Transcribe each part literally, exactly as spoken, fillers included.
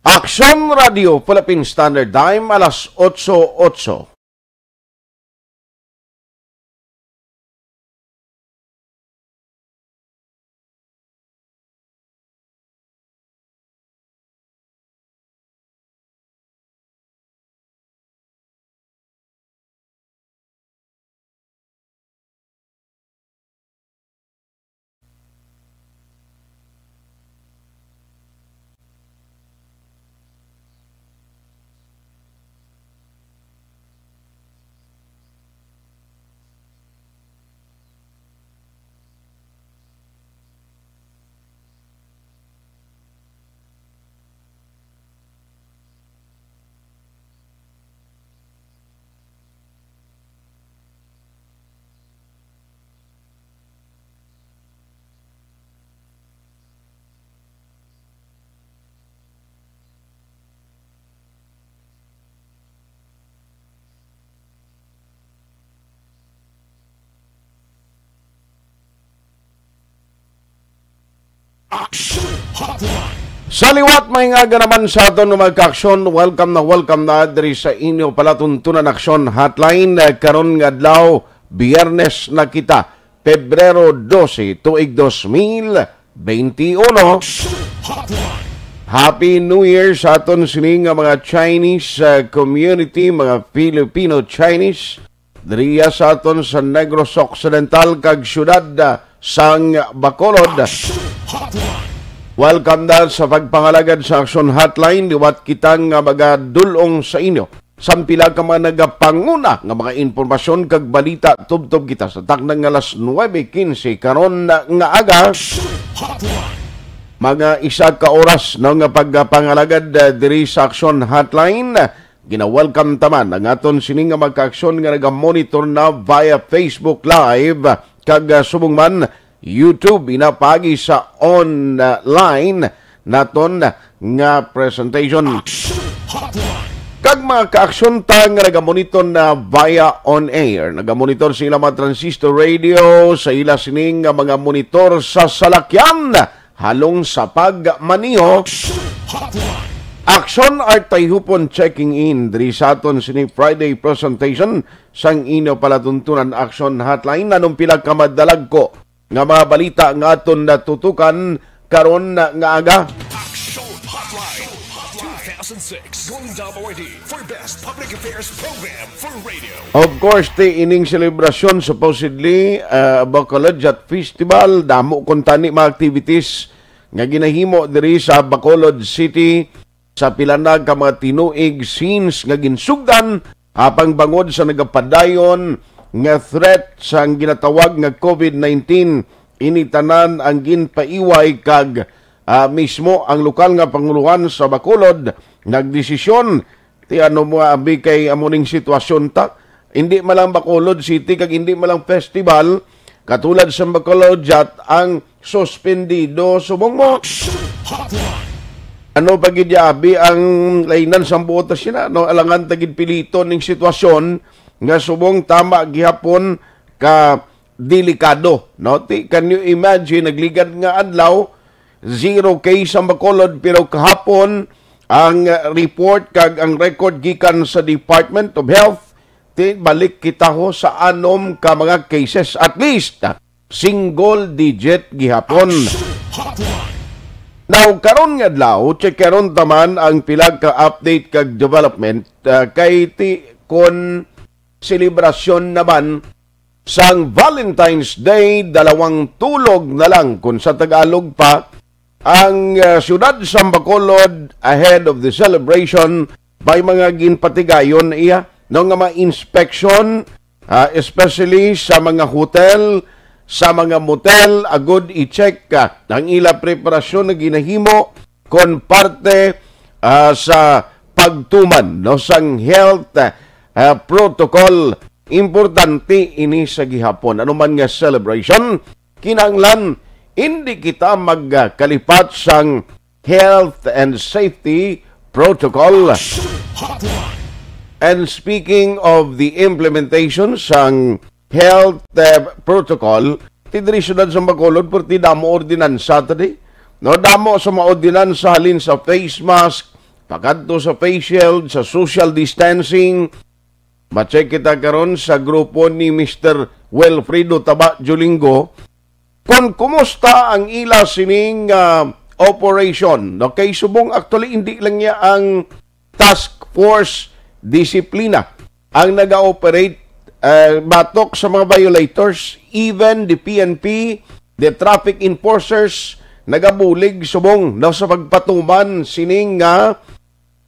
Aksyon Radio Philippine Standard Time, alas otso otso. Action Hotline. Sa liwat, may nga naman sa aton nga mga ka-aksyon, welcome na welcome na diri sa inyo palatuntunan Aksyon Hotline, eh, karon nga adlaw, Biyernes na kita, Pebrero dose, tuig dos mil beinti uno. Action Hotline. Happy New Year sa aton sini nga mga Chinese, eh, community, mga Filipino-Chinese. Diriya sa aton sa Negros Occidental kag siyudad, ah, sang Bacolod. Action Hotline. Welcome na sa pagpangalagad sa Action Hotline. Liwat kita nga magadul-ong sa inyo sa pila ka mga nagapanguna nga mga impormasyon kag balita. Tubtob kita sa takna nga alas nuebe quince karon nga aga. Action Hotline. Mga isa ka oras, no, nga pagpangalagad, ah, diri sa Action Hotline. Gina-welcome ta man ang aton sini nga mga ka-aksyon nga naga-monitor na via Facebook Live, kag, ah, subong man YouTube, ina paagi sa online naton nga presentation. Action Hotline. Kag mga ka-aksyon ta nga naga-monitor na via on air, naga-monitor sa ila mga transistor radio, sa ila sining nga mga monitor sa salakyan, halong sa pagmaneho. Action Hotline. Action Art Tayhupon checking in diri sa aton sini Friday presentation sang inyo palatuntunan Action Hotline. Anong pila ka madalagko nga mga balita nga aton natutukan karon nga aga? Action Hotline two thousand six Golden Dome Awardee for Best Public Affairs Program for Radio. Of course, ti ining selebrasyon, supposedly, uh, Bacolodjat Festival, damo kuntani mga activities nga ginahimo diri sa Bacolod City, sa pila na ka mga tinuig since nga ginsugdan, apang bangod sa nagapadayon nga threat sang ginatawag nga COVID nineteen, ini tanan ang ginpaiway kag, ah, mismo ang lokal nga pangulohan sa Bacolod nagdesisyon. Ti ano mo, abi, kay amo ning sitwasyon ta. Hindi man lang Bacolod City kag hindi man lang festival, katulad sa Bacolodjat ang suspendido. Subong mo, ano pa gid ya, abi, ang lainan sa buot sina, no? Alangan ta gid piliton ning sitwasyon nga subong tama gihapon ka delikado, no? Ti, can you imagine, nagligad nga adlaw, zero case ang Bacolod, pero kahapon ang, uh, report kag ang record gikan sa Department of Health, ti balik kita ho sa anom ka mga cases. At least, single digit gihapon. Now, karon nga adlaw, check karon taman ang pila ka update kag development, uh, kay ti kon selebrasyon naman sang Valentine's Day, dalawang tulog na lang, kung sa Tagalog pa, ang, uh, siyudad sa Bacolod ahead of the celebration. May mga ginpatigayon iya, no, nga mga inspeksyon, ah, especially sa mga hotel, sa mga motel, agud i-check, ah, ang ila preparasyon na ginahimo kon parte, ah, sa pagtuman, no, sang health, ah, protocol. Importante ini sa gihapon. Ano man nga celebration, kinahanglan hindi kita magkalipat sang health and safety protocol. And speaking of the implementation sang health, eh, protocol, ti diri siyudad sa Bacolod, perti damo ordinansa ta di. No, damo sa mga ordinansa halin sa face mask, pakadto sa face shield, sa social distancing. Ma-check kita karon sa grupo ni Mister Wilfredo Taba Julingo kung kumusta ang ila sining, ah, operation. Okay, subong actually hindi lang niya ang Task Force Disiplina ang naga-operate, eh, batok sa mga violators, even the P N P, the traffic enforcers, nagabulig subong na sa pagpatuman sining nga,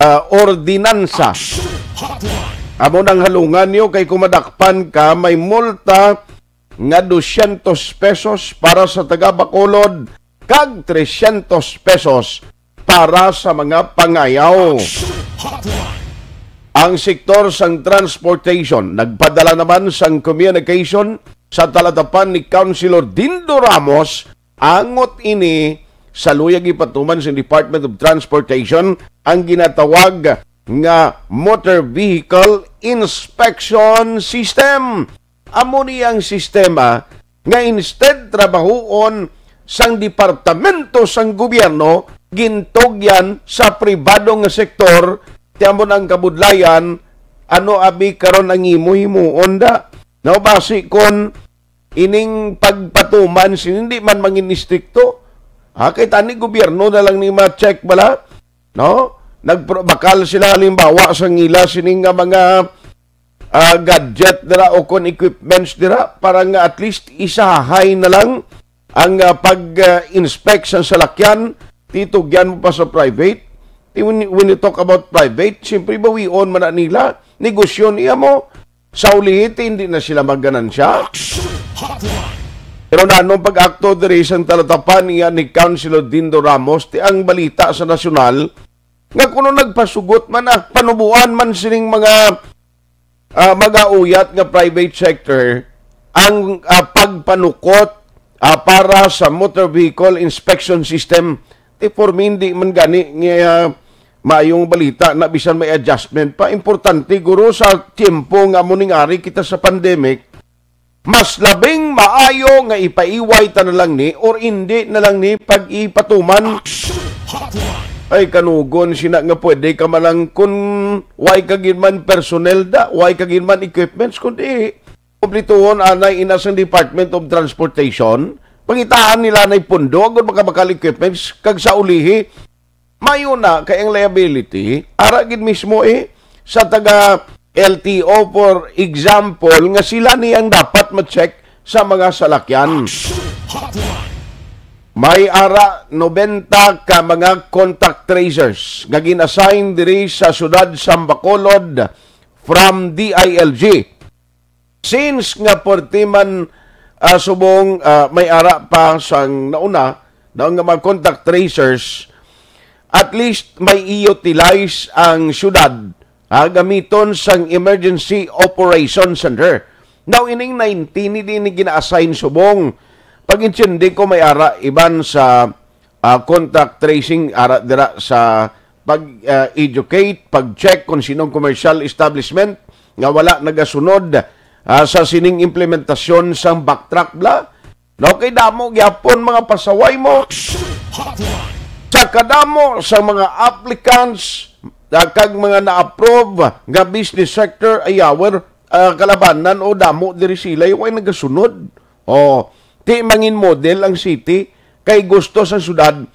ah, ordinansa. Amo nang halungan niyo kay kung madakpan ka, may multa nga dosyentos pesos para sa taga Bacolod kag tresyentos pesos para sa mga pangayaw. Ang sektor sang transportation nagpadala naman sang communication sa talatapan ni Councilor Dindo Ramos, angot ini sa luyag ipatuman sa Department of Transportation ang ginatawag nga Motor Vehicle Inspection System. Amo ni ang sistema nga instead trabahuon sang departamento sang gobyerno, gintugyan sa pribado nga sektor. Ti amo na ang kabudlayan, ano abi karon ang imo himuon da? No, basi kon ining pagpatuman sin hindi man mangin istrikto, ha, kay tani gobyerno na lang ni ma-check bala, no? Nagpro-, bakal sila halimbawa sa ngila sining nga mga, ah, gadget dira o kon equipments dira para nga at least isahay na lang ang, ah, pag, ah, inspect sa salakyan, titugyan mo pa sa private. Ti when, when you talk about private, siyempre bawion man na nila, negosyo niya mo. Sa ulihi, ti hindi na sila magganansya. Pero nanong pag-akto diri sang talatapan niya ni Councilor Dindo Ramos, ti ang balita sa nasyonal, nga kuno nagpasugot man, ah, panubuan man sining mga, ah, mag-auyat nga private sector ang, ah, pagpanukot, ah, para sa motor vehicle inspection system. Ti for me, hindi man gani nga, ah, maayong balita na bisan may adjustment pa. Importante, guro, sa tiyempo nga amo ning ari kita sa pandemic, mas labing maayo nga ipaiway ta na lang ni or indi na lang ni pag-ipatuman. Ay, kanugon sina nga pwede ka man lang kun way ka gid man personnel da, way ka gid man equipments, kundi kumplituhon anay ina sang Department of Transportation, pangitaan nila nay pundo agud makabakal equipments, kag sa ulihi, mayo na kay ang liability, ara gid mismo, eh, sa taga L T O, for example, nga sila ni ang dapat ma-check sa mga salakyan. May ara nobenta ka mga contact tracers nga gin-assign diri sa siyudad sa Bacolod from D I L G. Since nga perti man, ah, subong, ah, may ara pa sang nauna, daw nga mga contact tracers, at least may i-utilize ang syudad, ah, gamiton sang Emergency Operation Center. Now, ining nineteen, hindi ni gina-assign subong. Pag-intindi ko, may ara iban sa, ah, contact tracing, ara dira sa pag, ah, educate, pag-check kung sinong commercial establishment nga wala nagasunod, ah, sa sining implementasyon sang backtrack bla. No, kay damo gyapon mga pasaway mo. Sa kadamo sa mga applicants, ah, kag mga na-approve nga business sector, ayawer, ah, kalabanan o damo diri sila, way nagasunod. Oh, ti mangin model ang city kay gusto sa syudad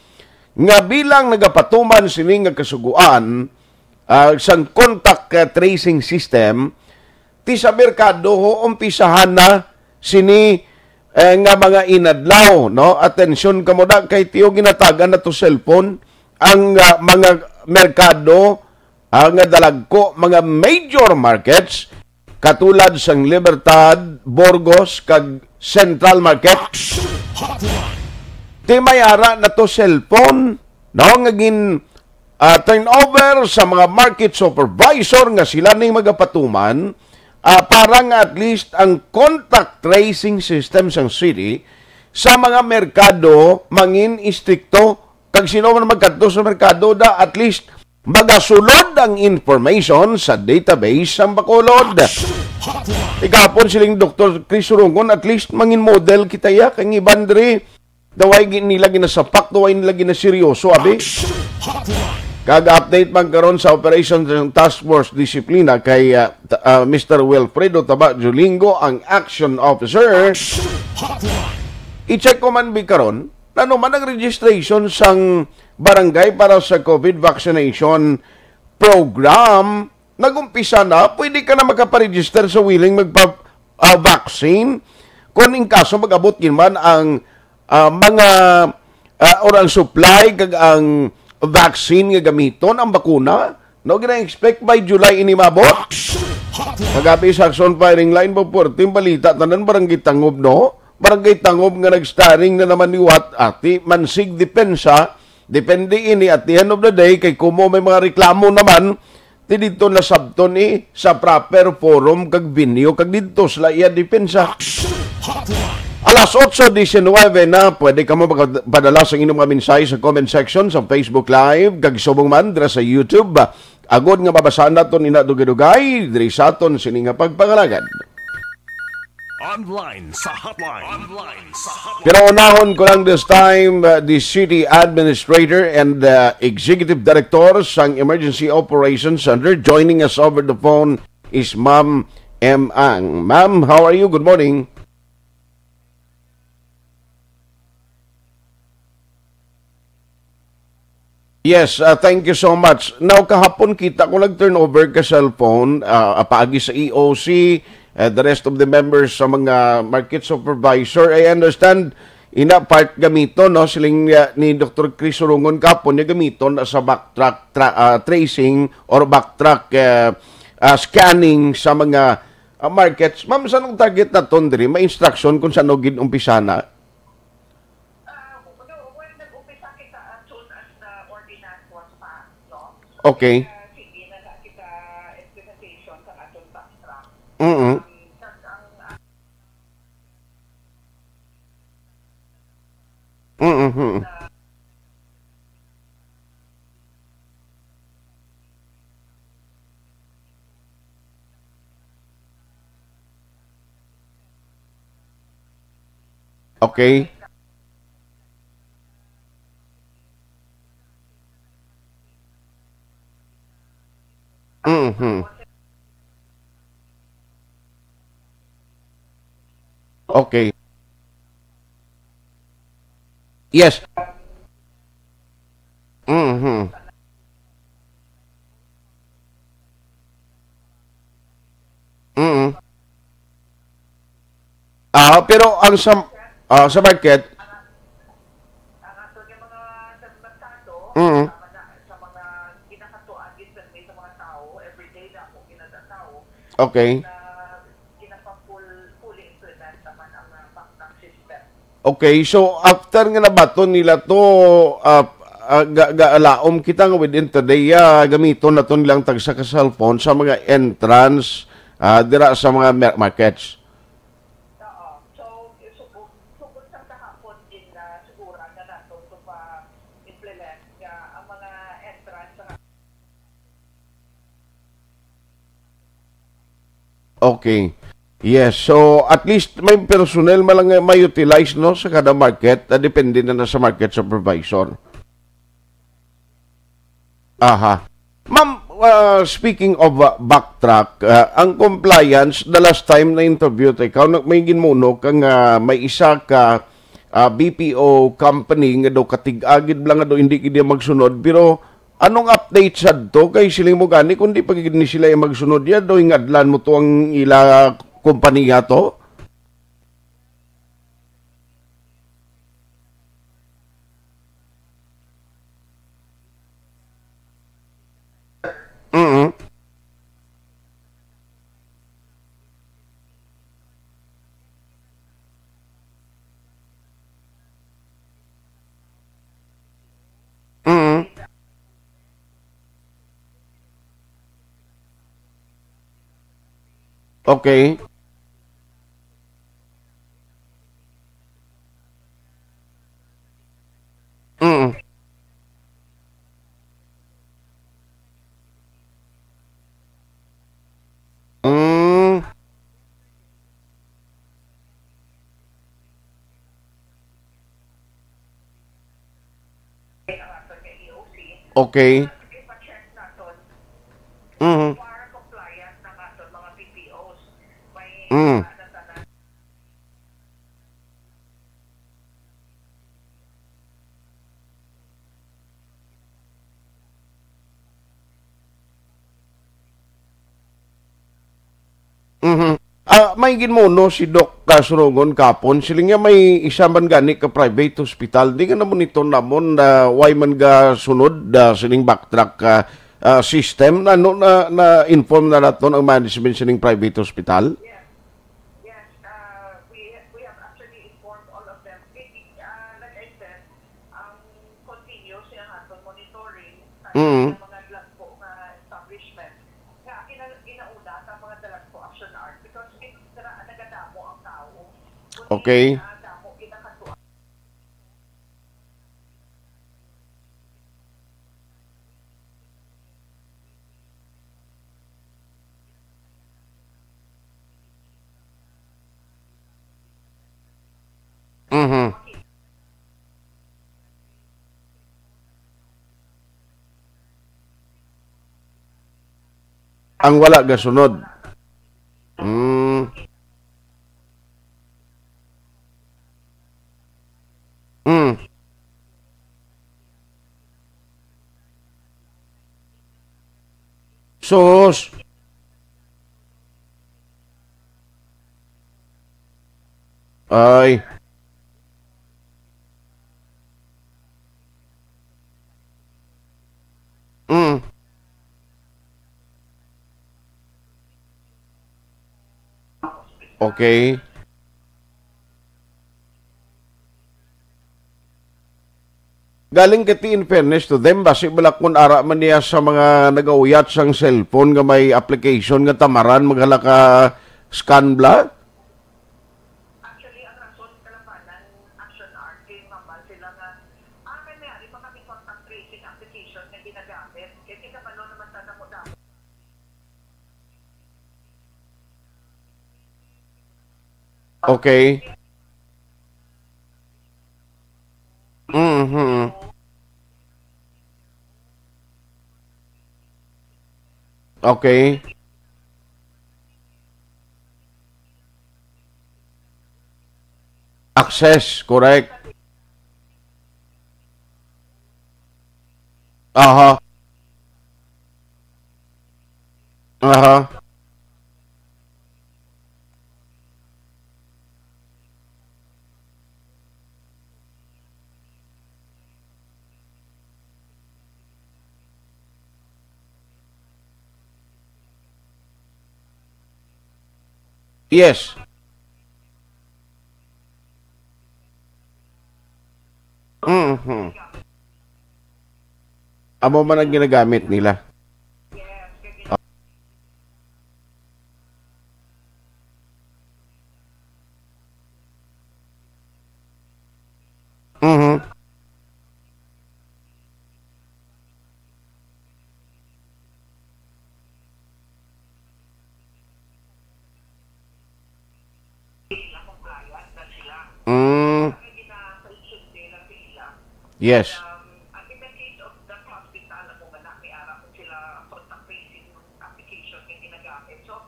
nga bilang nagapatuman sini nga kasugoan, ah, sang contact, ah, tracing system, ti sa merkado ho umpisahan na sini, eh, nga mga inadlaw, no? Atensyon kamo da kay tiyo ginatagan na to cellphone ang, ah, mga merkado, ah, nga dalagko, mga major markets, katulad sang Libertad, Burgos, kag Central Market. Ti may ara na to cellphone, no, nga gin, ah, turnover sa mga market supervisor nga sila ni magapatuman, ah, para nga at least ang contact tracing system sang city sa mga merkado mangin istrikto. Kag sino man magkadto sa merkado da, at least magasulod ang information sa database sang Bacolod. Igapon siling Doktor Chris Rungon, at least mangin model kita ya kay ang iban diri, daway gi-, nila ginasapak, daway nila ginaseryoso, abi. Kag update man karon sa operation sa Task Force Disiplina kay, ah, ta-, ah, Mister Wilfredo Taba Julingo, ang action officer. I-check ko man bi karon, ano man ang registration sang barangay para sa COVID vaccination program? Nag-umpisa na, pwede ka na makaparegister sa willing magpa, ah, vaccine. Kung in kaso mag-abot gid man ang, ah, mga, ah, or ang supply kag ang vaccine nga gamiton, ang bakuna, no, gina-expect by July ini maabot. Kagabi sa Action Firing Line, mapuwerteng balita, tanan barangay Tangob, no? Barangay Tangob nga nag-starring na naman ni Wat Ati, mansig depensa, depende ini at the end of the day, kay kumo may mga reklamo naman, ti didto na sabton ni sa proper forum kag venue kag didto sila iya depensa. Alas otso diecinuebe na, pwede kamo magpadala sa inyong mga mensahe sa comment section sa Facebook Live, kag subong man dira sa YouTube. Agod nga mabasahan naton ina dugay-dugay diri sa aton sini nga pagpangalagad. Online sa hotline. Online sa hotline. Pero unahon ko lang this time, uh, the city administrator and, uh, executive director sang Emergency Operations Center. Joining us over the phone is Ma'am M Ang. Ma'am, how are you? Good morning. Yes, uh, thank you so much. Now, kahapon kita ko nag-turnover ka cellphone, uh, paagi sa E O C, uh, the rest of the members sa mga market supervisor. I understand, ina part gamiton, no? Siling, uh, ni Doktor Chris Surungon kahapon niya gamiton na sa backtrack tra-, uh, tracing or backtrack, uh, uh, scanning sa mga, uh, markets. Ma'am, sa anong target naton diri? May instruction kung saan gid umpisa na? Ah, no, when nag-umpisa kita as soon as the ordinance was passed, no? Okay. Ah, sige na na kita implementation sa aton backtrack. Mm-mm. Um, kag ang, ah, Mm-mm. Okay. Mhm. Okay. Yes. Mhm. Mhm. Ah, pero ang sa, ah, sa market, ang ato nga mga merkado, mm, sa mga, sa mga ginakatuan, gid permi sa mga tao, everyday na ako ginatatawo, okay, na ginapa-full, fully implement naman ang, ah, backtrack system. Okay, so after nga nabaton nila to, ah, ah, ga-, gaalaom kita nga within today, ah, gamiton nato nilang tagsa ka cellphone sa mga entrance, ah, dira sa mga mer-, markets. Oo. So, subong, subong sa kahapon din na siguro na nato to pa-implement nga ang mga entrance sa Okay. Yes. So, at least may personnel man lang nga ma-utilize, no, sa kada market. Ah, depende na, na sa market supervisor. Aha. Ma'am, ah, speaking of, ah, backtrack, ah, ang compliance, the last time na interview ta ikaw, nag-, may ginmuno ka nga may isa ka, ah, B P O company nga daw katig-a gid lang nga daw hindi gid magsunod, pero anong update sadto? Kay siling mo gani, kung di pa gid ni sila magsunod ya, daw ingadlan mo to ang ila kompanya to? Mm. Mm. Okay. Mm. Mm. Okay. Mm. Mhm. Ah, may ginmuno si Doc Kasurungon kapon, siling niya may isa man gani ka private hospital. Di nga namon ito namon na way man ga sunod, ah, sining backtrack, ah, ah, system. Ano na, na-inform na naton ang management sining private hospital? Yes, uh, we, we have actually informed all of them. Kay, uh, like I said, ang continuous nga aton monitoring sa Mm. mga dagko nga establishment. Nga, gina-, ginauna sa mga dagko action art because it, nara-, nagadamo ang tao. Kundi, Okay. uh, damo ginakatuan. Mhm. Ang wala gasunod. Mm. Mm. Sus. Ay. Mm. Okay. Galing kay, in fairness to them, basi bala kun ara man niya sa mga nagauyat sang cellphone nga may application nga tamaran, maghala ka scan bala? Actually, ang rason kalabanan action art kay mabal sila nga, ah, kay may ari pa kami contact tracing application nga ginagamit. Kay di kabalo naman ta damo-damo. Okay. Mm-hmm. Okay. Access, correct. Aha. Aha. Yes. Mhm. Amo man ang ginagamit nila. Mhm. Mm. Yes.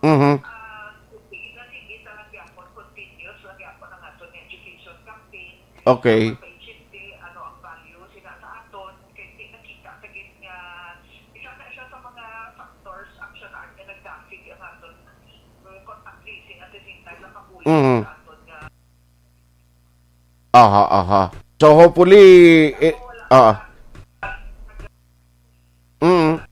Mhm. Okay. Mhm. Aha, aha. So, hopefully, eh, ah. Mm.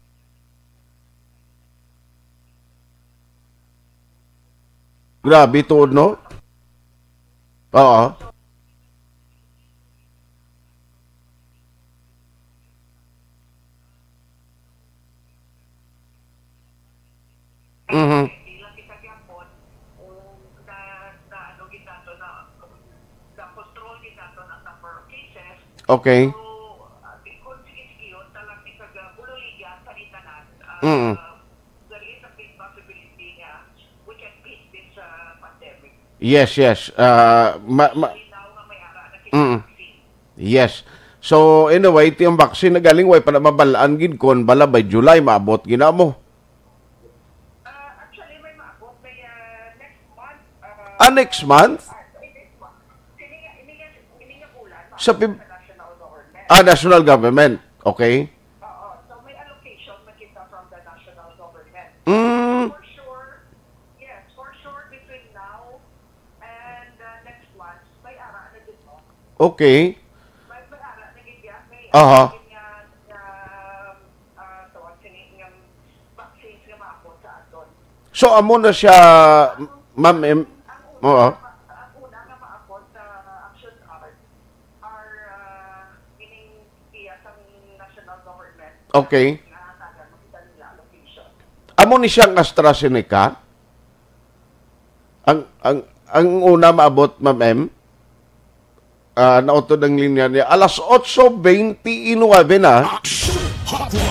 Grabe tuod, no? Oo. Mhm. Okay. Mm. Yes, yes. Ah, ma-, ma-, mm. Yes. So, anyway, ti ang vaccine na galing, way pa na mabalaan gid kon bala by July, maabot gina mo. Ah, next month? Sa Feb-, ah, national government. Okay. Oo. So, may allocation man kita from the national government. Mm. For sure, yes, for sure, between now and, uh, next month, may ara na din, no? Okay. May, may ara na gid yan. May Aha. Ara gid nga, nga, ah, tawag sini, nga vaccines nga maabot sa aton. So, amo na siya, Ma'am Em-, Ang una oo. Nga ma-, ang una nga maabot sa Action Art are, ah, ining iya sang national government. Okay. Nga tagan mo kita nila allocation. Amo ni siyang AstraZeneca? Ang, ang, ang una maabot, Ma'am Em? Ah, nautod ang linya niya. Alas otso bente y nuebe na.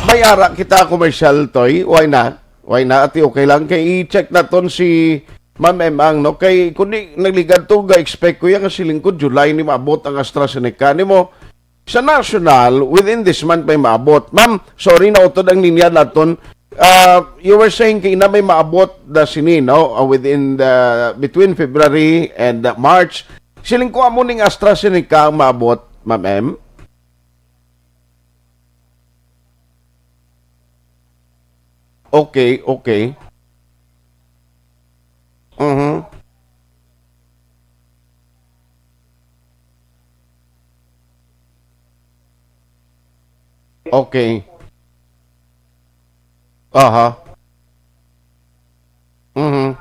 May ara kita commercial, Toy. Why na? Why na? Ati, okay lang. Kay i-check naton si Ma'am Emang, no? Kay kundi nagligad to, ga-expect ko yan kasi lingkod July ni maabot ang AstraZeneca. Nimo, sa national, within this month may maabot. Ma'am, sorry, nautod ang linya naton. Ah, you were saying kay na may maabot na sini, no? Ah, within the, between February and, ah, March. Siling ko amo ning AstraZeneca ang maabot, Ma'am Em? Okay, okay. Mhm. Okay. Aha. Mhm.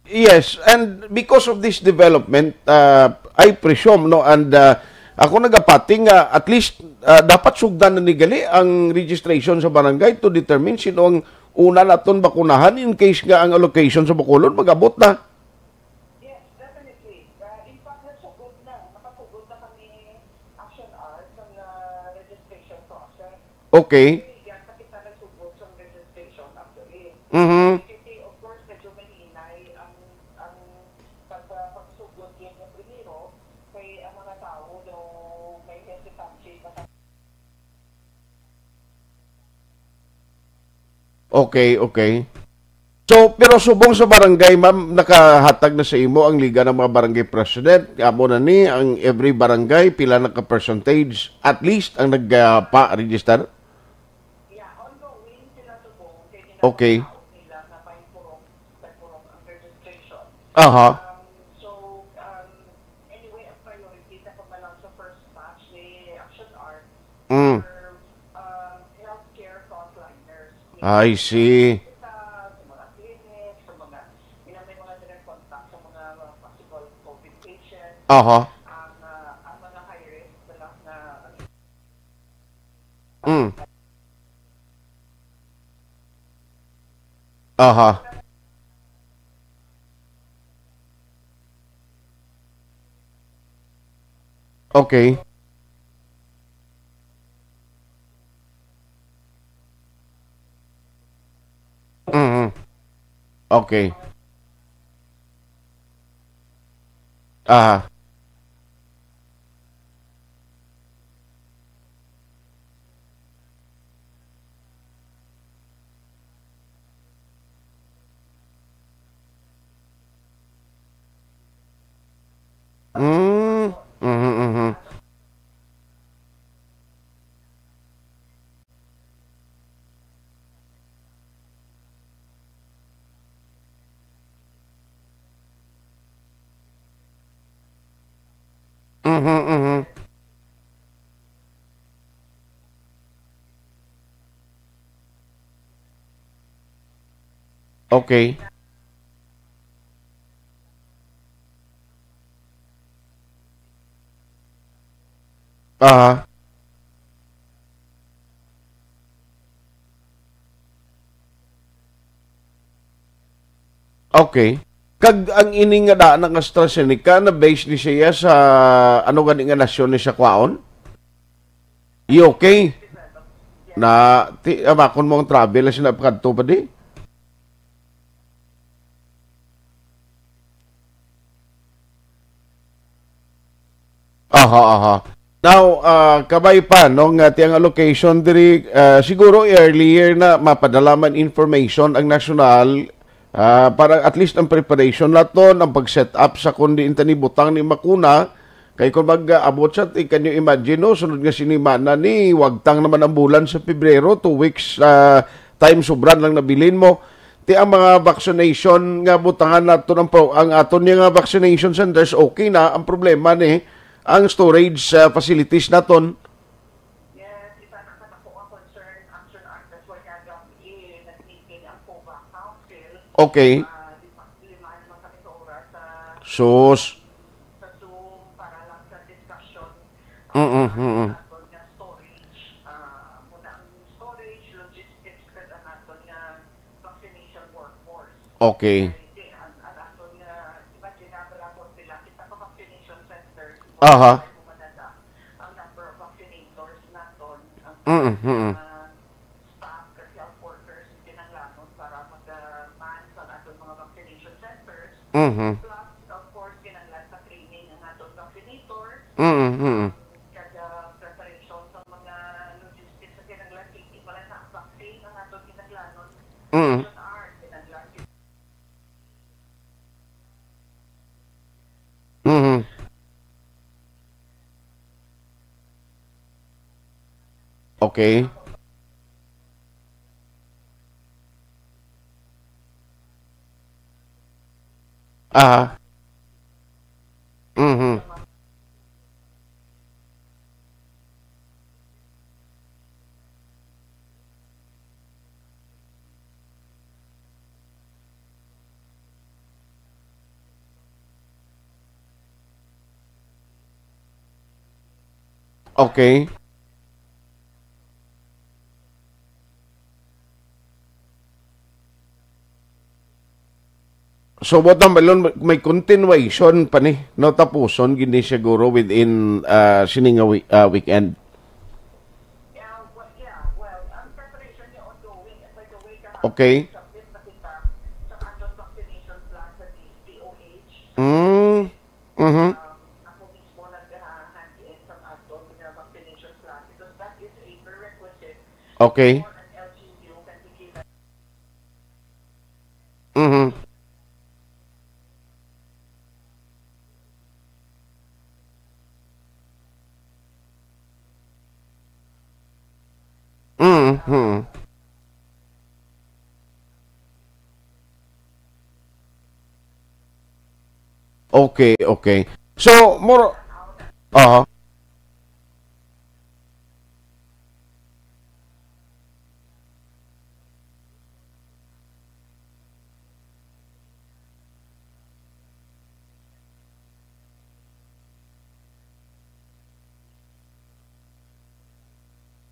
Yes, and because of this development, uh, I presume, no, and, uh, ako nagapati nga at least, uh, dapat sugdan na ni gali ang registration sa barangay to determine sino ang una naton bakunahan in case nga ang allocation sa Bacolod mag-abot na. Yes, definitely. Uh, in fact, nasugod na, nakasugod na kami Action Art sa registration process. Okay. Kaya pa kita nagsugod sa registration, actually. Mhm. Kasi, of course, medyo mahinay ang, ang pag-, pagsugod yun yung primero, kay ang mga tao daw may hesitancy pa sa Okay, okay. So, pero subong sa barangay, ma'am, nakahatag na sa imo ang Liga ng mga Barangay President. Amo na ni ang every barangay, pila na ka percentage, at least, ang nagpa-register? Yeah, ongoing sila subong. Kaya Okay. Nila na may purok, may purok ang registration. Aha. Um, so, um, anyway, ang priority sa pagmalang sa first batch ni Action Art Mm. are, um, healthcare frontliners. I see. Sa, sa mga clinics, sa mga, you know, may mga direct contact sa mga, mga possible COVID patients. Aha. Ang, ah, ang mga high risk na, na Mm. Aha. Okay. Mm. Okay. Aha. Mm. Mhm, mhm. Mhm, mhm. Okay. Aha. Okay. Kag ang ini nga daan nga AstraZeneca, na-base ni siya sa ano gani nga nasyon ni siya kwaon? U K? Na, ti-, amakon mo ang travel na siya napakadto pa di? Aha, aha. Now, ah, kabay pa, no, nga ti ang allocation diri, ah, siguro earlier na mapadala man information ang national, ah, para at least ang preparation naton, ang pag-set up sa kundi intani butang ni makuna. Kay kung mag-abot sa, ti, can you imagine, no, sunod nga sinimana ni, wagtang naman ang bulan sa Pebrero, two weeks, ah, time sobran lang nabilin mo. Ti ang mga vaccination nga butangan nato ng pro-, ang aton nga vaccination centers, okay na. Ang problema ni, ang storage, ah, facilities naton. Yes, isa na sa dako nga concern, actually, that's why nga gab-i nag-meeting ang COVAC Council. Okay. Ah, lima, lima naman kami sa oras sa Sus. sa Zoom para lang sa discussion. Mm, mm, mm. Aton nga storage, ah, muna ang storage, logistics, kag ang aton nga vaccination workforce. Okay. Kay di, ang, ang aton nga, imagine na, wala ko sila, kita pa vaccination centers, Aha. Mo madala ang number of vaccinators naton, ang Mm, mm. mga staff kag health workers nga kinahanglanon para mag-, ah, man sa aton mga vaccination centers. Mhm. Plus, of course, kinahanglan sa training ang aton vaccinators. Mm, mm. Kag, ah, preparation sa mga logistics sa kinahanglan, hindi pala na vaccine ang aton kinahanglanon. Mm. H R kinahanglan. Mhm. Okay. Ah. Mhm. Okay. So, buot ang balon, may continuation pa ni, no? Tapuson gini siguro within, ah, sini nga wi-, ah, weekend. Yeah, well, yeah, well, ang preparation niya ongoing. And by the way, kahapon, Okay. Submit na kita sa aton vaccination plan sa D-, D O H. Mm. Mhm. Um, ako mismo nag-, ah, hand in sa aton nga vaccination plan because that is a prerequisite Okay. for an L G U can be given. Mhm. Mhm. Okay, okay. So, more, aha.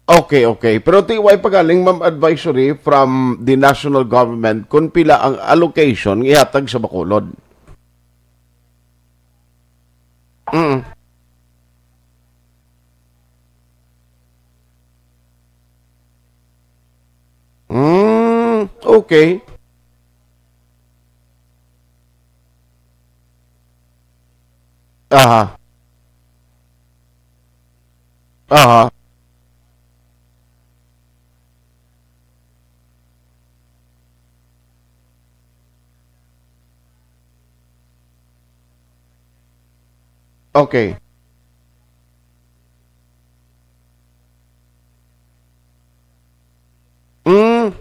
Okay, okay. Pero ti, way pa galing, ma'am, advisory from the national government kung pila ang allocation nga ihatag sa Bacolod? Mm. Mm, okay. Aha. Aha. Okay. Mm.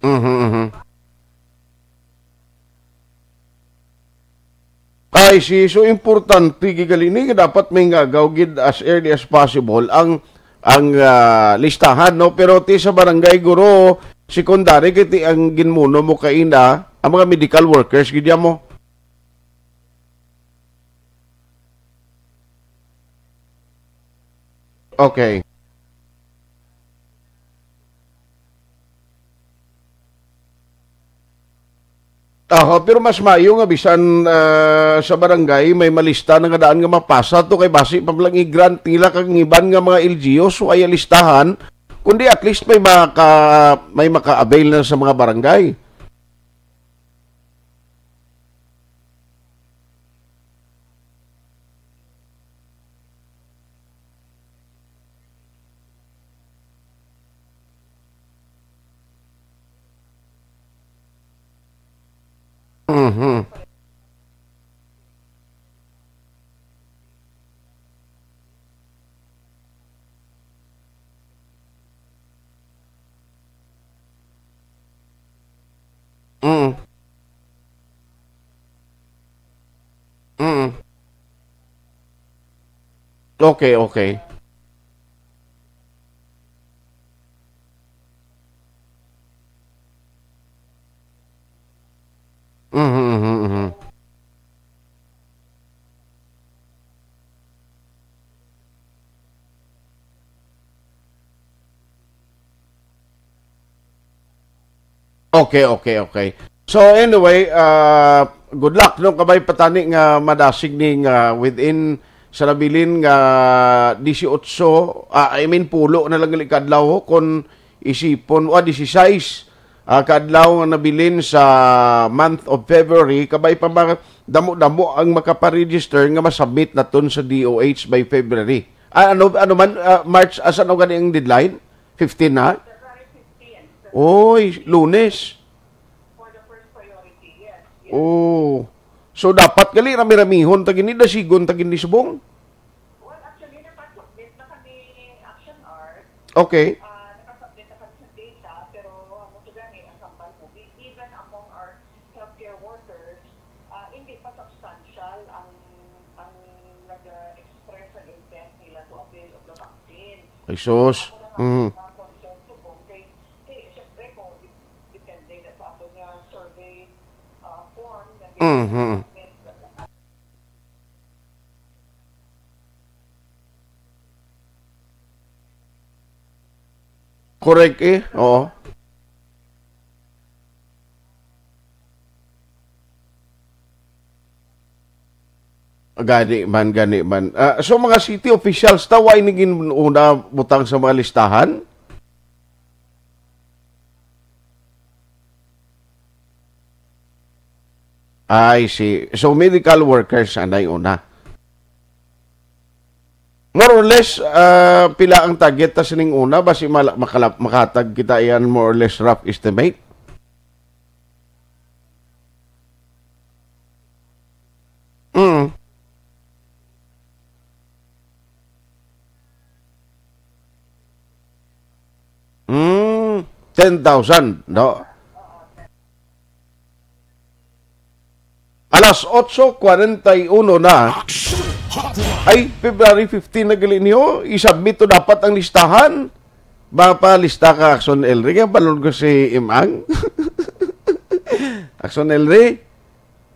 Mhm, mhm. I see. So, importante gid gali ni nga dapat mahingaw gid as early as possible ang, ang, ah, listahan, no? Pero ti sa barangay, guro, secondary kay ti ang ginmuno mo kaina, ang mga medical workers gid mo. Okay. Aha, pero mas maayo nga bisan, ah, sa barangay may malista na nga daan nga mapasa to kay basi pa lang i-grant nila kag ang iban nga mga L G Us, so ay listahan Kundi at least may maka-, may maka-avail na sa mga barangay. Mhm. Mm. Mm. Okay, okay. Mhm, mhm, mhm. Okay, okay, okay. So anyway, uh, good luck, no, kabay pa tani nga madasig ni nga within sa nabilin nga disiotso, ah, I mean, pulo na lang gali ka adlaw, ho, kung isipon, ah, disisais, ah, ka adlaw nga nabilin sa month of February, kabay pa mga damo-damo ang makaparegister nga masubmit naton sa D O H by February. Ah, ano, ano man, ah, March, asa na gani ang deadline? Fifteen na? Oy, Lunes. Oh. So, dapat gali rami-ramihon ta gini, dasigon ta gini subong. Well, actually, nakasubmit na kami, Action Art. Okay. Ah, nakasubmit na kami sa data, pero, ah, mo to gani, ang kambal mo, even among our healthcare workers, ah, hindi pa substantial ang, ang nag-express ang intent nila to avail of the vaccine. Ay, sus. Ako na nga, mhm, mga concern ko kung kay, kay, syempre, kung depende na sa ato nga survey, ah, form na, mhm, gina-submit. Correct eh, oo. Gani man, gani man. Ah, so, mga city officials ta, wa ini gin-, una butang sa mga listahan? I see. So, medical workers anay una. More or less, ah, pila ang target ta sining una? Basi mala-, makala-, makatag kita iyan, more or less rough estimate? Mm. Mm, ten thousand, no? Alas otso kwarenta y uno na. Ay, February fifteen na gali niyo. I-submit to dapat ang listahan. Mapalista ka, Action Elry. Kaya balon ko si Imang. Action Elry,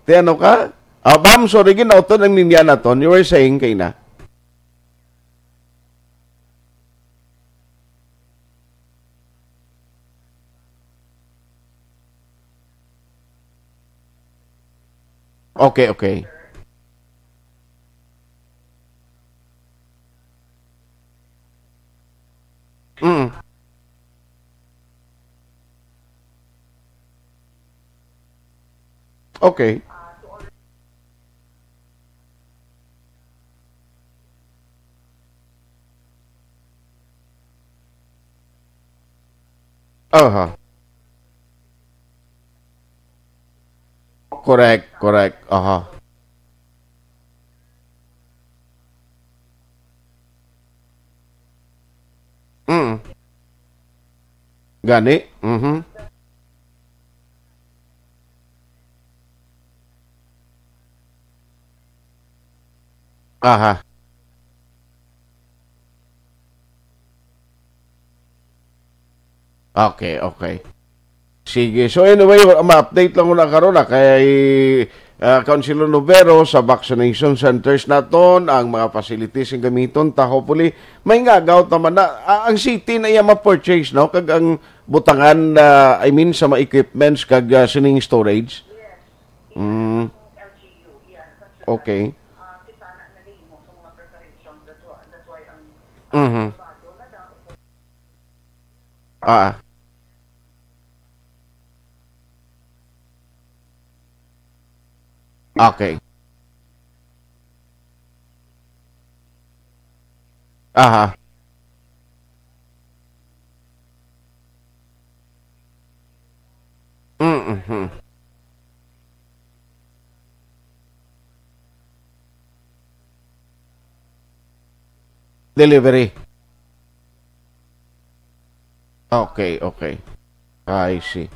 ti ano ka? Ah, ma'am, sorry, ginauton ang ninya naton. You were saying kay na. Okay, okay. Mm. Okay. Aha. Correct, correct. Aha. Mm. Gani? Mhm. Aha. Okay, okay. Sige. So anyway, ma-update lang ko na karon na kay, ah, Councilor Novero sa vaccination centers naton, ang mga facilities ang gamiton ta. Hopefully, may ngagaw ta man na, ah, ang city na iya ma-purchase, no? Kag ang butangan, ah, I mean, sa mga equipments kag, ah, sining storage. Mm. Okay. Mhm. Ah. Okay. Aha. Mm-hmm. Delivery. Okay, okay. I see.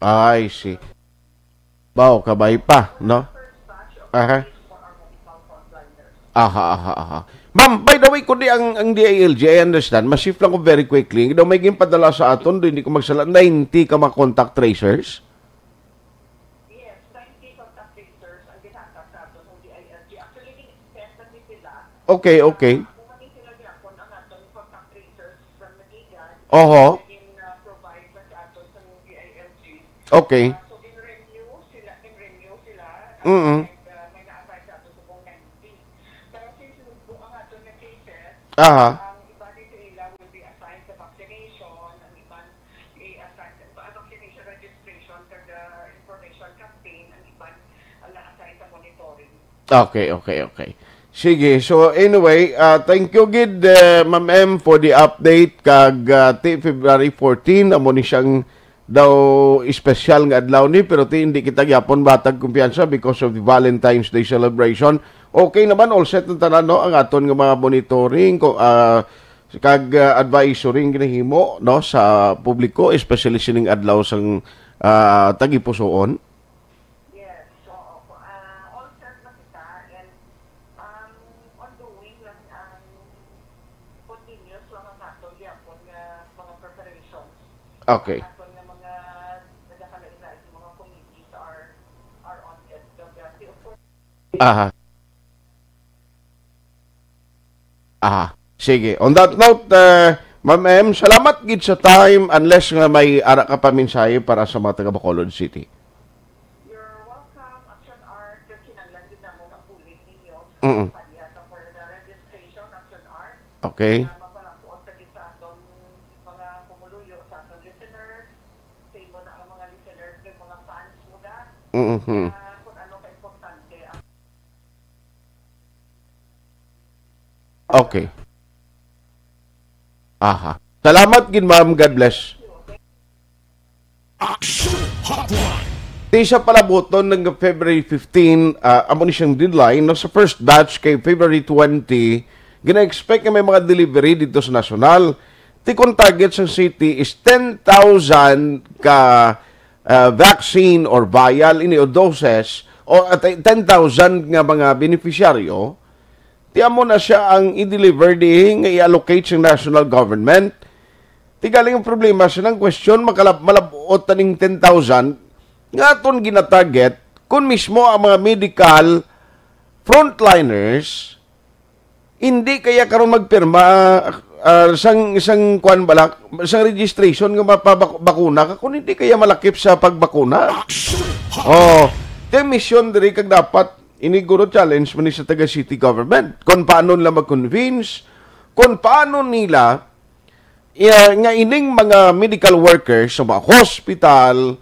I see. Baw, kabay pa, no? Aha. Aha, aha, aha. Ma'am, by the way, kundi ang, ang D I L G, I understand, ma-shift lang ko very quickly. Daw may ginpadala sa aton, do hindi ko magsala, ninety ka mga contact tracers? Yes, ninety contact tracers ang ginhatag sa aton ng D I L G. Actually, gin-extend na ni sila. Okay, okay. Ako man ni sila gyapon ang aton contact tracers from Nagigad. Oho. Gin, uh, provide na sa aton sa D I L G. Okay. Uh, so, gin-renew sila, gin-renew sila. Mm-mm. And, uh, may na-assign sa aton subong ninety. Pero since nagbuo ang aton nga cases, aha, ang iba dito ila will be assigned sa vaccination, ang iban i-assign sa, ah, vaccination registration kag, ah, information campaign, ang iban ang na-assign sa monitoring. Okay, okay, okay. Sige, so anyway, ah, thank you gid, eh, Ma'am M, for the update kag, ah, ti February fourteen, amo ni siyang daw espesyal nga adlaw ni, pero ti hindi kita gyapon matag kumpiyansa because of the Valentine's Day celebration. Okay naman, all set ang tanan, no? Ang aton nga mga monitoring, ko, ah, kag, ah, advisory nga ginahimo, no, sa publiko, especially sining adlaw sang, ah, tagipusoon. Yes, oo. Ah, all set na kita and, um, ongoing lang ang continuous lang ang aton gyapon nga mga preparations. Okay. Ang aton nga mga nagakalain-lain nga mga committees are, are on it. Of course, aha. Aha. Sige. On that note, uh, Ma'am M, salamat gid sa time. Unless nga may ara ka pa mensahe para sa mga taga Bacolod City. You're welcome, Action Art. Kinahanglan gid namon ang bulig ninyo. Mm-mm. Paliasa for the registration, Action Art. Okay. Nga mapalapuot sa gid sa aton mga pumuluyo, sa aton listeners, sa imo na ang mga listeners, yung mga fans mo na. Mm-hmm. Ah, kung ano ka importante ang Okay. Aha. Salamat gid, ma'am. God bless. Action Hotline. Ti sa palabuton nga February fifteen, ah, amo ni siyang deadline, no, sa first batch kay February twenty, gina-expect nga may mga delivery dito sa nasyonal. Ti kung target sa city is ten thousand ka, ah, vaccine or vial ini o doses o, ah, ten thousand nga mga beneficiaryo, ti amo na siya ang i-deliver di nga i-allocate sa national government. Ti galing ang problema sa nang question, makalab-, malab-ot na ning ten thousand nga aton ginatarget kun mismo ang mga medical frontliners hindi kaya karon magpirma, ah, sang, sang kwan bala, sang registration nga mapabak-, bakuna ka, kung hindi kaya malakip sa pagbakuna. Oh, ti mission diri kag dapat ini guro challenge man ni sa taga city government. Kung paano nila mag-convince, kung paano nila, iya, nga ining mga medical workers sa mga hospital,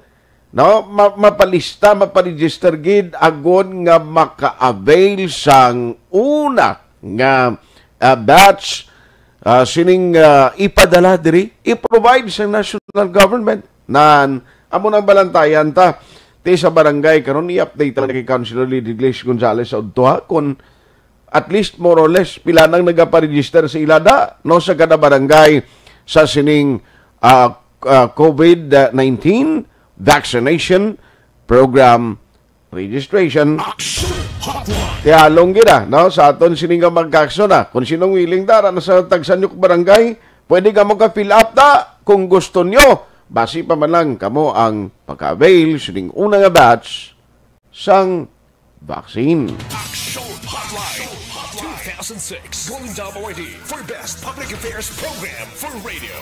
no, ma-, mapalista, maparegister gid agod nga maka-avail sang una nga, ah, batch, ah, sining, ah, ipadala diri, i-provide sa national government. Nan, amo nang balantayan ta. Ti sa barangay karon, i-update lang kay Councilor Lady Grace Gonzalez sa udto, ha, kung at least more or less pila nang nagaparegister sa ila da, no, sa kada barangay sa sining, ah, ah, COVID nineteen vaccination program registration. Action Hotline. Tihalong gid, ah, no, sa aton sini nga magkakso na. Kung sinong willing da, ra na sa tagsa nyo ka barangay, pwede kamo ka fill up da kung gusto nyo. Basi pa man lang kamo ang pagka-avail sining una nga batch sang vaccine. Action Hotline two thousand six Golden Dome Awardee for Best Public Affairs Program for Radio.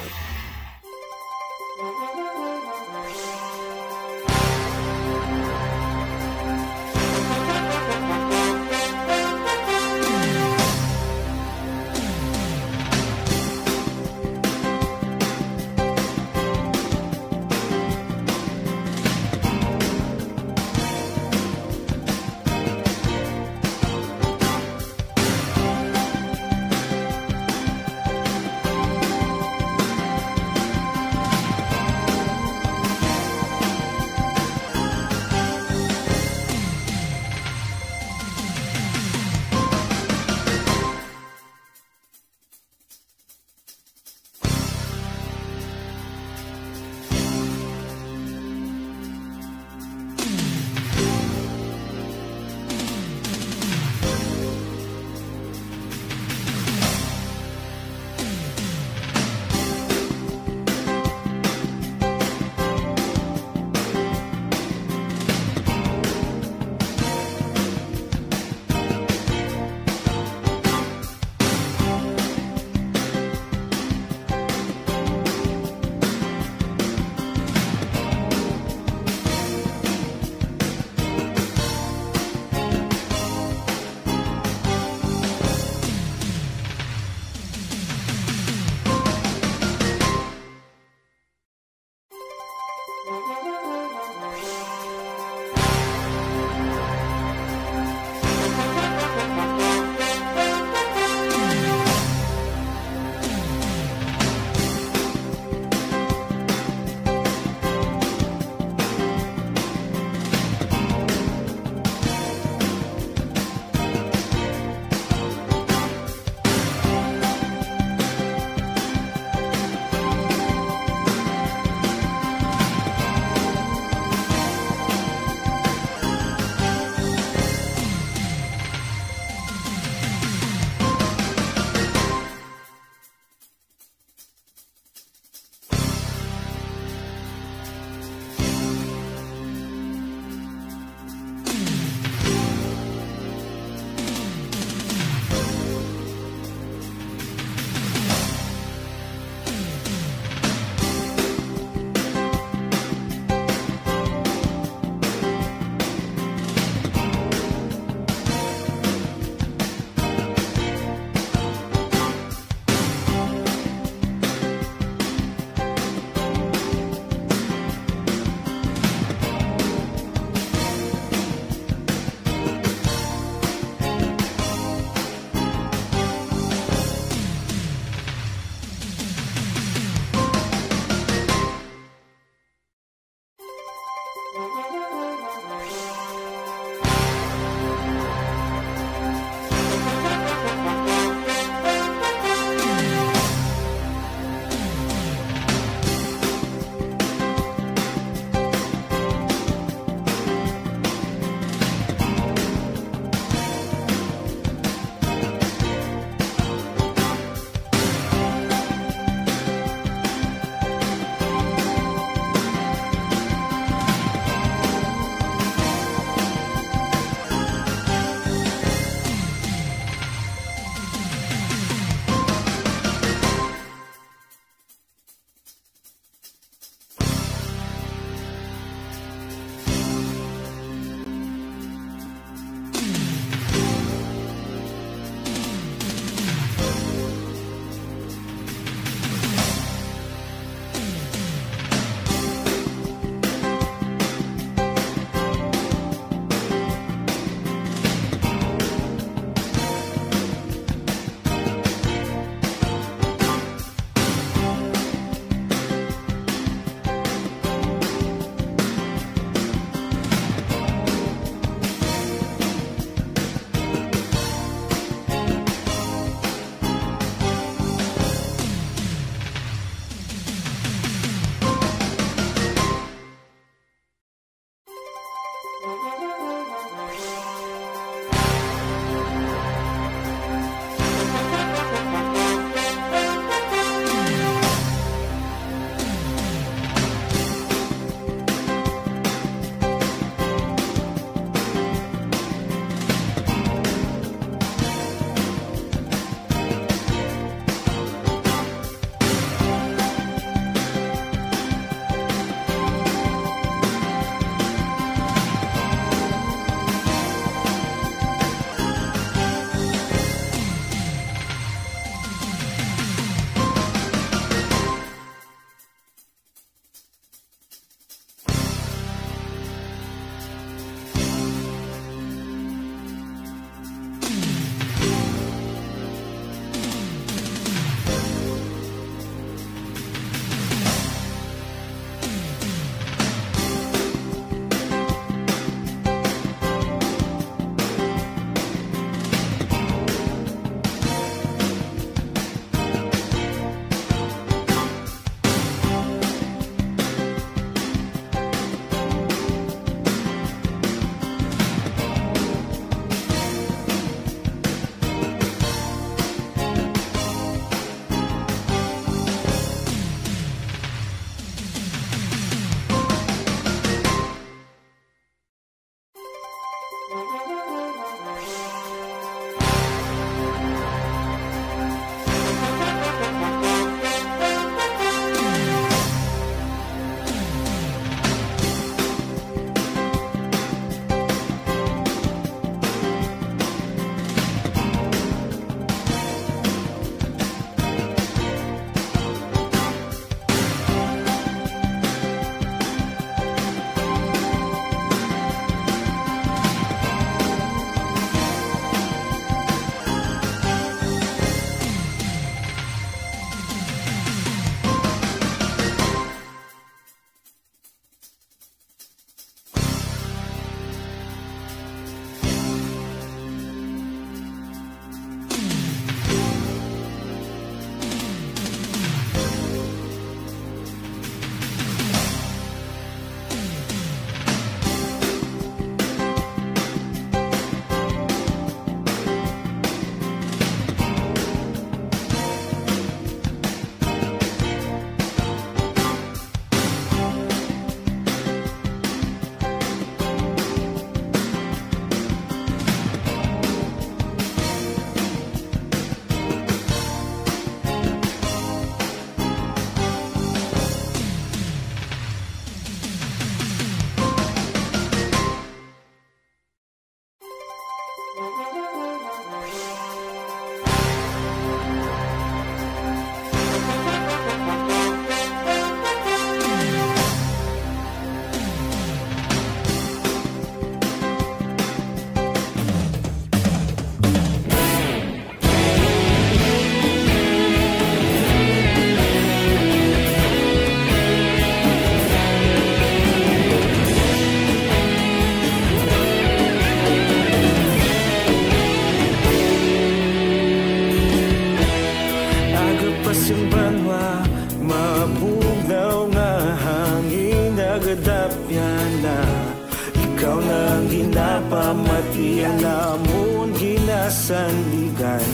Sandigan.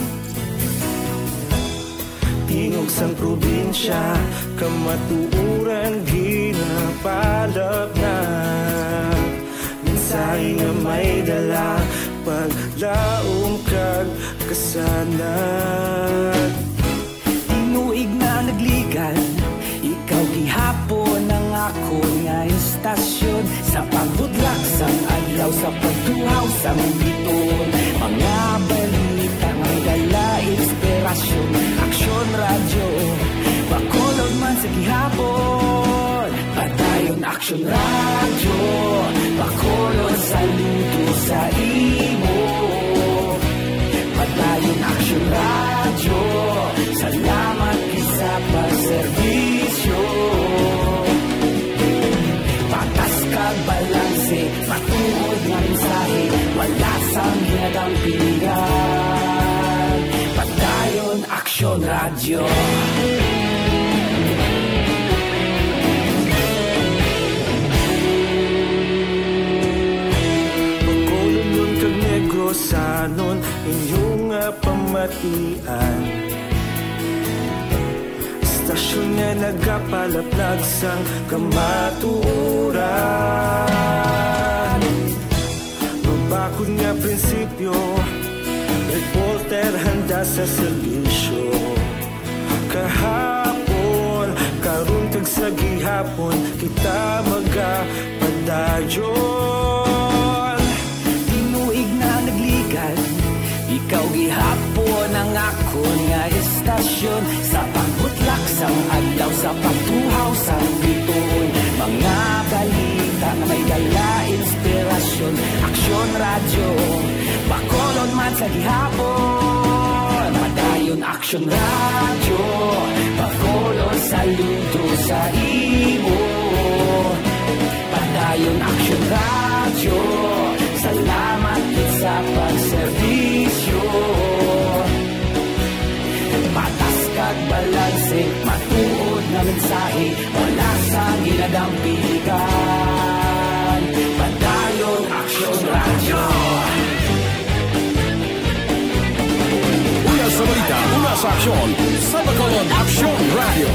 Tingog sang probinsya, kamatuoran ginapalapnag. Mensahe nga may dala, paglaom kag kasanag. Tinuig na nagligan, ikaw gihapon ang akon nga istasyon. Sa pagbudlak sang adlaw, sa pagtuhaw sang bituon, mga balita nga may dala inspirasyon. Aksyon Radyo, Bacolod man sa gihapon. Padayon Aksyon Radyo, Bacolod saludo sa imo. Padayon Aksyon Radyo, salamat gid sa pagserbisyo. Patas kag balanse, matuod nga mensahe, wala sang ginadampigan. Padayon Aksyon Radyo. Bacolodnon kag Negrosanon, inyo nga pamatian. Istasyon nga nagapalapnag sang kamatuoran. Mabakod nga prinsipyo, reporter handa sa serbisyo. Kahapon, karon kag sa gihapon, kita magapadayon. Tinuig na nagligan, ikaw gihapon ang akon nga istasyon. Sa pagbutlak sang adlaw, sa pagtuhaw sang bituon, mga balita nga may dala inspirasyon. Aksyon Radyo, Bacolod man sa gihapon. Padayon Aksyon Radyo, Bacolod saludo sa imo. Padayon Aksyon Radyo, salamat gid sa pagserbisyo. Patas kag balanse, matuod nga mensahe, wala sang ginadampigan. Padayon Aksyon Radyo. Una sa balita, una sa aksyon, sa Bacolod Aksyon Radyo.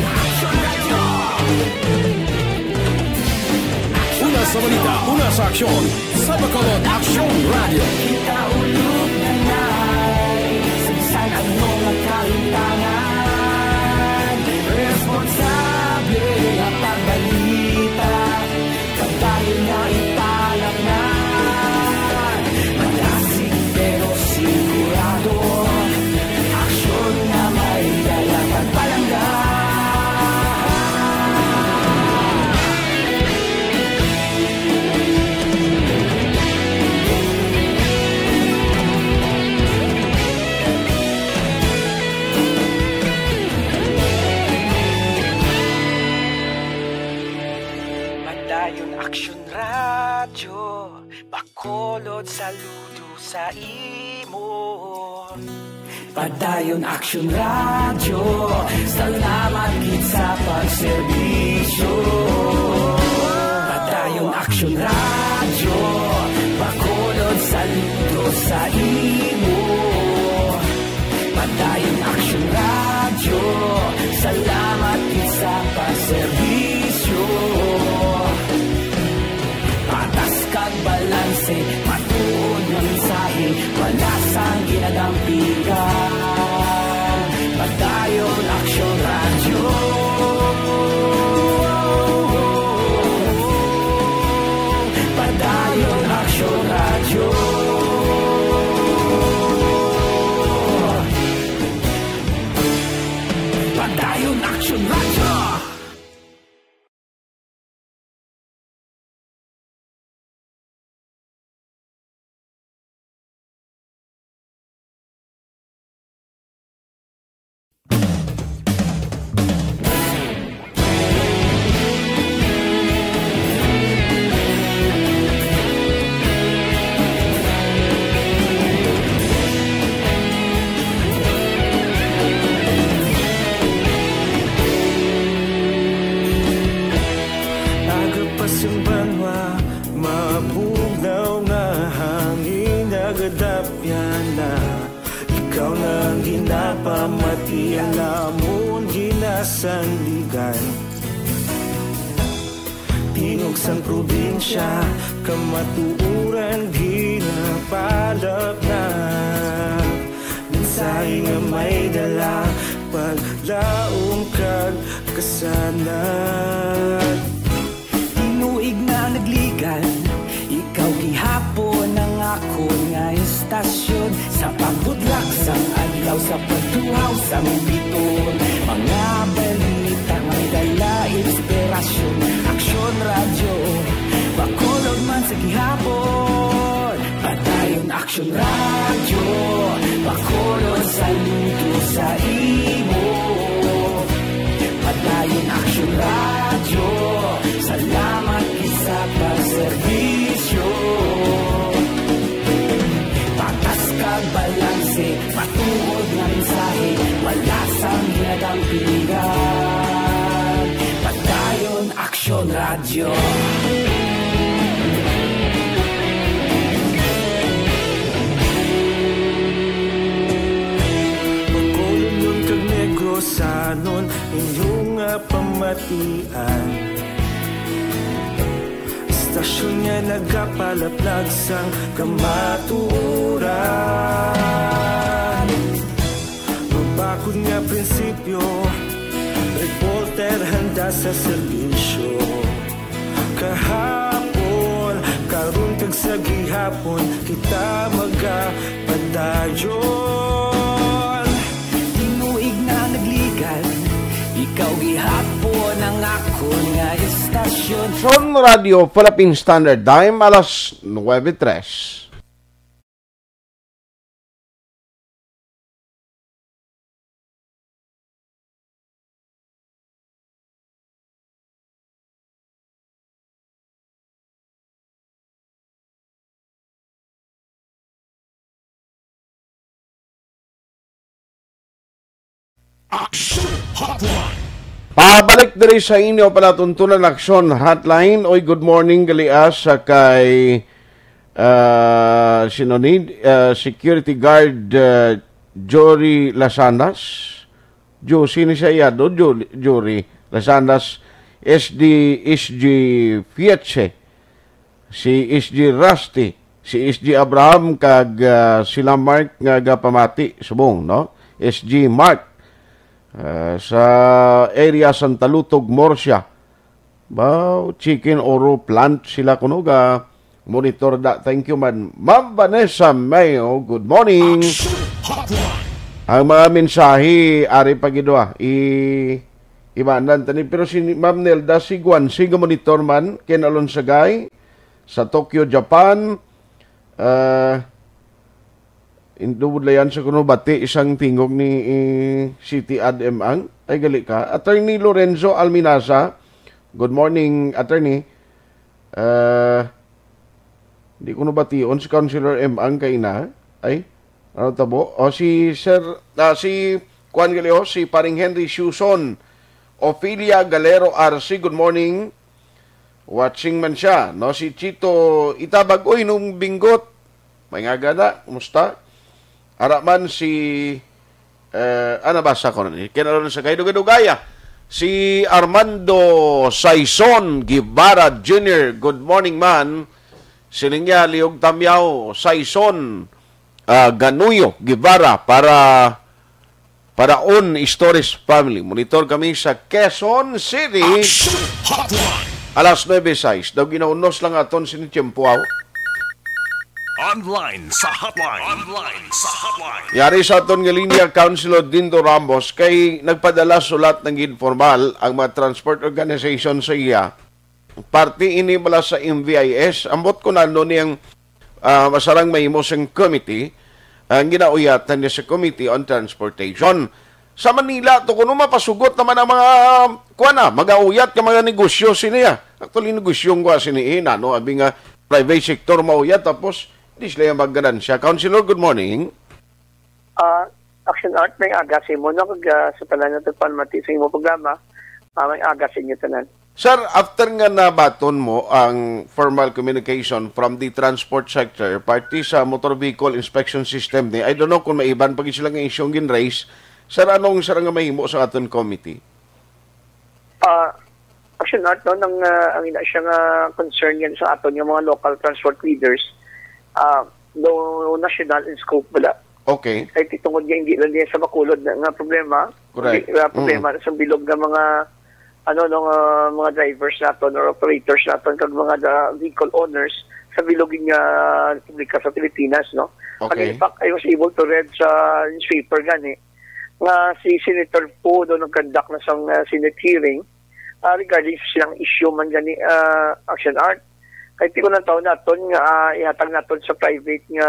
Una sa balita, una sa aksyon, sa Bacolod Aksyon Radyo. Kita ulog na nai, sa bisan ano nga kalimtangan, responsable nga pagbalita, kabayo nga ipalapngan. Malasig pero sigurado, aksyon nga may dala pagpalangga. Padayon Aksyon Radyo, Bacolod saludo sa imo. Padayon Aksyon Radyo, salamat gid sa pagserbisyo. Padayon Aksyon Radyo, Bacolod saludo sa imo. Padayon Aksyon Radyo, salamat gid sa pagserbisyo. Patas kag balanse, matuod nga mensahe, wala sang ginadampigan. Padayon Aksyon Radyo. Padayon Aksyon Radyo. Ikaw na ang ginapamati, ang amon ginasandigan. Tingog sang probinsya, kamatuoran ginapalapnap. Mensahe nga may dala, paglaom kag kasanag. Tinuig na nagligan, ikaw gihapon ang akon nga istasyon. Sa pagbudlak sang adlaw, sa pagtuhaw sang biton, mga balita may dala inspirasyon. Aksyon Radyo, Bacolod man sa gihapon. Padayon Aksyon Radyo, Bacolod, saludo sa imo. Padayon Aksyon Radyo, salamat gid sa pagserbisyo. Patas kag balanse, matuod nga mensahe, wala sang ginadampigan. Padayon Aksyon Radyo. Bacolodnon kag Negrosanon, inyo nga pamatian. Istasyon nga nagapalaplag sang kamatuoran. Mabakod nga prinsipyo, reporter handa sa serbisyo. Kahapon, karon kag sa gihapon, kita magapadayon. Tinuig na nagligan, ikaw gihapon ang akon nga istasyon. Son Radio Philippine Standard Time, alas nuebe tres. Action Hotline. Pabalik diri sa inyo palatuntunan, Action Hotline. Oy, good morning, gali, ah, sa kay, ah, sino ni, ah, security guard, ah, Jory Lasanas. Josie ni siya, do, Jory, Jory Lasanas, S D, S G Fietche, si S G Rusty, si S G Abraham, kag, ah, sila Mark nga gapamati subong, no? S G Mark, ah, sa area Santa Lutog, Murcia. Ba, chicken oro plant sila kuno ga monitor da. Thank you man. Ma'am Vanessa Mayo, good morning. Action Hotline. Ang mga mensahe, ari pa gid, ah, i-, ibanan tani. Pero si Ma'am Nelda Siguan, si monitor man, kinalon sa gay, sa Tokyo, Japan. Ah, Indubudlayan sa kuno bati isang tingog ni, eh, City Ad M ang. Ay, gali ka. Attorney Lorenzo Alminaza. Good morning, attorney. Ah, di ko nabation si Councilor M ang kaina. Ay, ano tabo? O, si Sir, ah, si Kuan gali, oh, si Paring Henry Suson. Ophelia Galero R C, good morning. Watching man siya, no? Si Chito Itabag, uy, nung binggot. May nga gana, kumusta? Ara man si, eh, ah, nabasa ko na ni. Kinalon sa kaidugay-dugaya. Si Armando Saison Guevara Junior, good morning, man. Siling niya, Liog Tamyaw, Saison, ah, Ganuyo Guevara, para Paraon Stories family. Monitor kami sa Quezon City. Action Hotline. Alas nuebe sais. Daw ginaunos lang aton sini tiyempo, aw. Online sa hotline. Online sa hotline. Yari sa aton nga linya, Councilor Dindo Ramos, kay nagpadala sulat ng informal ang mga transport organization sa iya. Parte ini bala sa M V I S. Ambot ko na ano niyang, ah, masarang mahimo sing committee, ang ginauyatan niya sa Committee on Transportation. Sa Manila, to kuno mapasugot naman ang mga, kuwan na, mag-auyat ka mga negosyo sini, ah. Actually, negosyo ang kuwan sini, eh, nano, abi nga private sector mauyat, tapos di sila yung magganansya. Councilor, good morning. Ah, Action Art, may aga sa imo, no? Kag, ah, sa tanan nato panamati sa imo programa, ah, may aga sa inyo tanan. Sir, after nga nabaton mo ang formal communication from the transport sector, parte sa motor vehicle inspection system ni, I don't know kung may iban pa gid sila nga issue ang gin-raise. Sir, anong sir nga mahimo sa aton committee? Ah, actually, not, no, nang, ah, ang ina siya nga concern yan sa aton nga mga local transport leaders, ah, no national in scope wala. Okay. Kay tungod nga hindi lang diyan sa Bacolod na nga problema, Correct. Hindi, ah, problema sa bilog nga mga ano no nga mga drivers naton or operators naton kag mga da, vehicle owners sa bilog nga republika sa Pilipinas, no. Okay. In fact, I was able to read sa newspaper gani nga si Senator Poe do nag-conduct na sang, ah, Senate hearing, ah, regarding sa silang issue man gani, ah, Action Art. Kay ti ko nang taon naton nga, ah, ihatag naton sa private nga,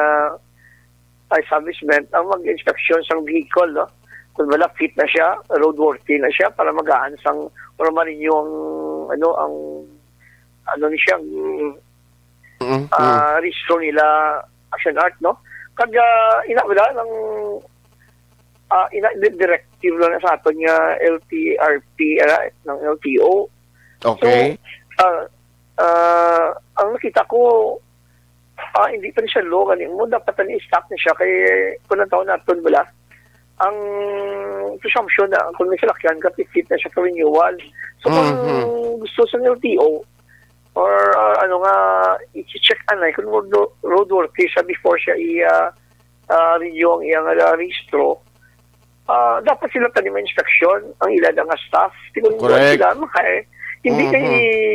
ah, establishment ang mag-inspeksyon sang vehicle, no? Kung wala fit na siya, roadworthy na siya para magaan sang or ma-renew ang ano ang ano ni siya ang Mm, ah, rehistro nila Action Art, no? Kag ah, ina wala nang ah, ina di- directive lang sa aton nga L T R P, ah, ng L T O. Okay. So, ah, ah, ang nakita ko, ah, hindi pa ni siya law gani mo, dapat na i-stop na siya kay kung ang taon naton wala ang presumption na kung may salakyan ka, fit na siya for renewal. So kung Mhm. gusto sa L T O or ah, ano nga i-check anay kung road, roadworthy siya before siya i ah, ah, renew ang iyang ah, rehistro, ah, dapat sila tani may inspeksyon ang ila nga staff. Di kung Correct. Sila makay hindi Mhm. kay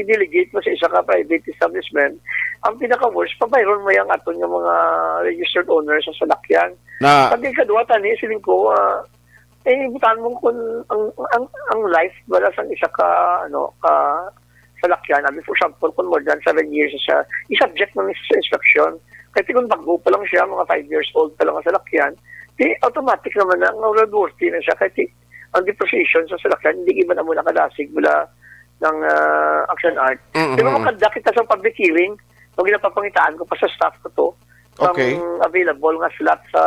delegate mo sa isa ka private establishment. Ang pinaka worst, pabayron mo yung aton nga mga registered owner sa salakyan. Na Pag ikaduha tani siling ko, ah, eh butan mo kung ang ang ang life wala sang isa ka ano ka salakyan, abi, for example, kung more than seven years siya, i-subject mo sa inspection. Kaya kung bago pa lang siya, mga five years old pa lang ang salakyan, di automatic naman na nga roadworthy na siya. Kaya ti- ang depreciation sa salakyan, hindi iba na mo nakadasig mula ng ah, Action Art. Mhm. Pero makanda kita sa public hearing, nung ginapapangitaan ko pa sa staff ko to, Okay. ang available nga slot sa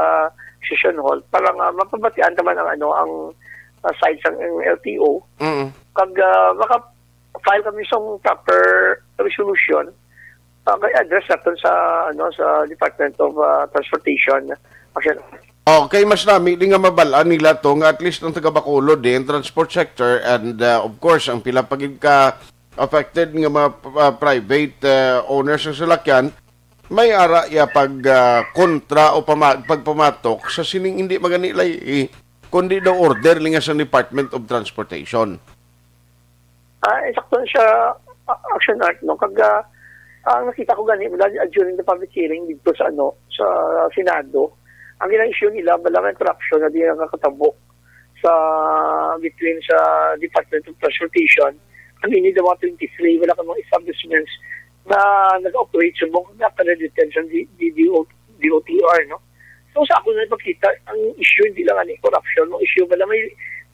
session hall para nga mapabatian naman ang ano ang ah, side sang L T O Mm. kag ah, maka-file kami sa proper resolution, ah, kay address naton sa ano sa Department of ah, Transportation. Action. Okay, mas nami di nga mabalaan nila to nga at least ang taga Bacolod din, transport sector, and uh, of course ang pila pa gid ka affected nga mga uh, private uh, owners ng salakyan, may ara ya pag uh, kontra o pama- pagpamatok sa sining hindi magani lay kundi daw order linga sa Department of Transportation. Ah, insakto na siya, ah, Action Art, no? Kag ah, ang nakita ko gani mula ah, during the public hearing dito sa ano sa Senado, ang gina-issue nila bala may corruption na di nakakatabo sa between sa Department of Transportation. Ang ini daw mga twenty-three, wala ka mga establishments na nag-operate sa mga accredited sa D- D- DO, DOTR, no? So sa ako na ipakita, ang issue hindi lang ani corruption, ang issue bala may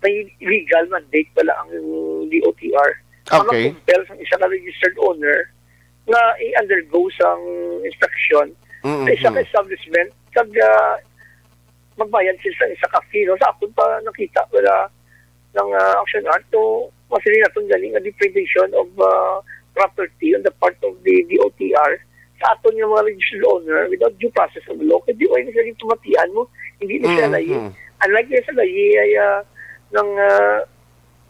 may legal mandate bala ang DOTR. Okay. Ang compel sa isa ka registered owner nga i-undergo sang inspection Mm, sa isa ka mm. Establishment kag ah, magbayad sila sa isa ka fee. No? Sa akon pa nakita wala ng ah, Action Art, so masini naton gani nga deprivation of ah, property on the part of the DOTR sa aton nga mga registered owner without due process of law. Kaya di ay naging pamatian mo, hindi na siya Mhm. layi. Unlike nga sa layi ay ah, ng ah,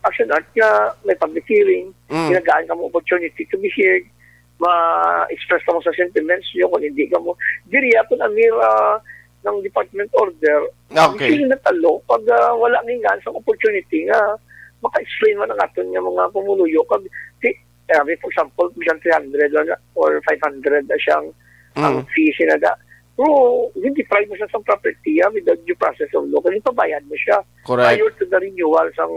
Action Art nga may public hearing, Mm. ginagaan ka mo opportunity to be heard, ma-express ka mo sa sentiments nyo kung hindi ka mo. Diri ako na mira ng department order, Okay. Hindi na talo pag ah, wala ni nga sa opportunity nga maka-explain man ang aton nga mga pumuluyo. Kag, di, eh, for example, bisan three hundred lang na- or five hundred na siyang ang Mm. fee sinada. Pero, hindi deprive mo siya sa property ah, without due process of law. Kasi pabayad mo siya Correct. Prior to the renewal sang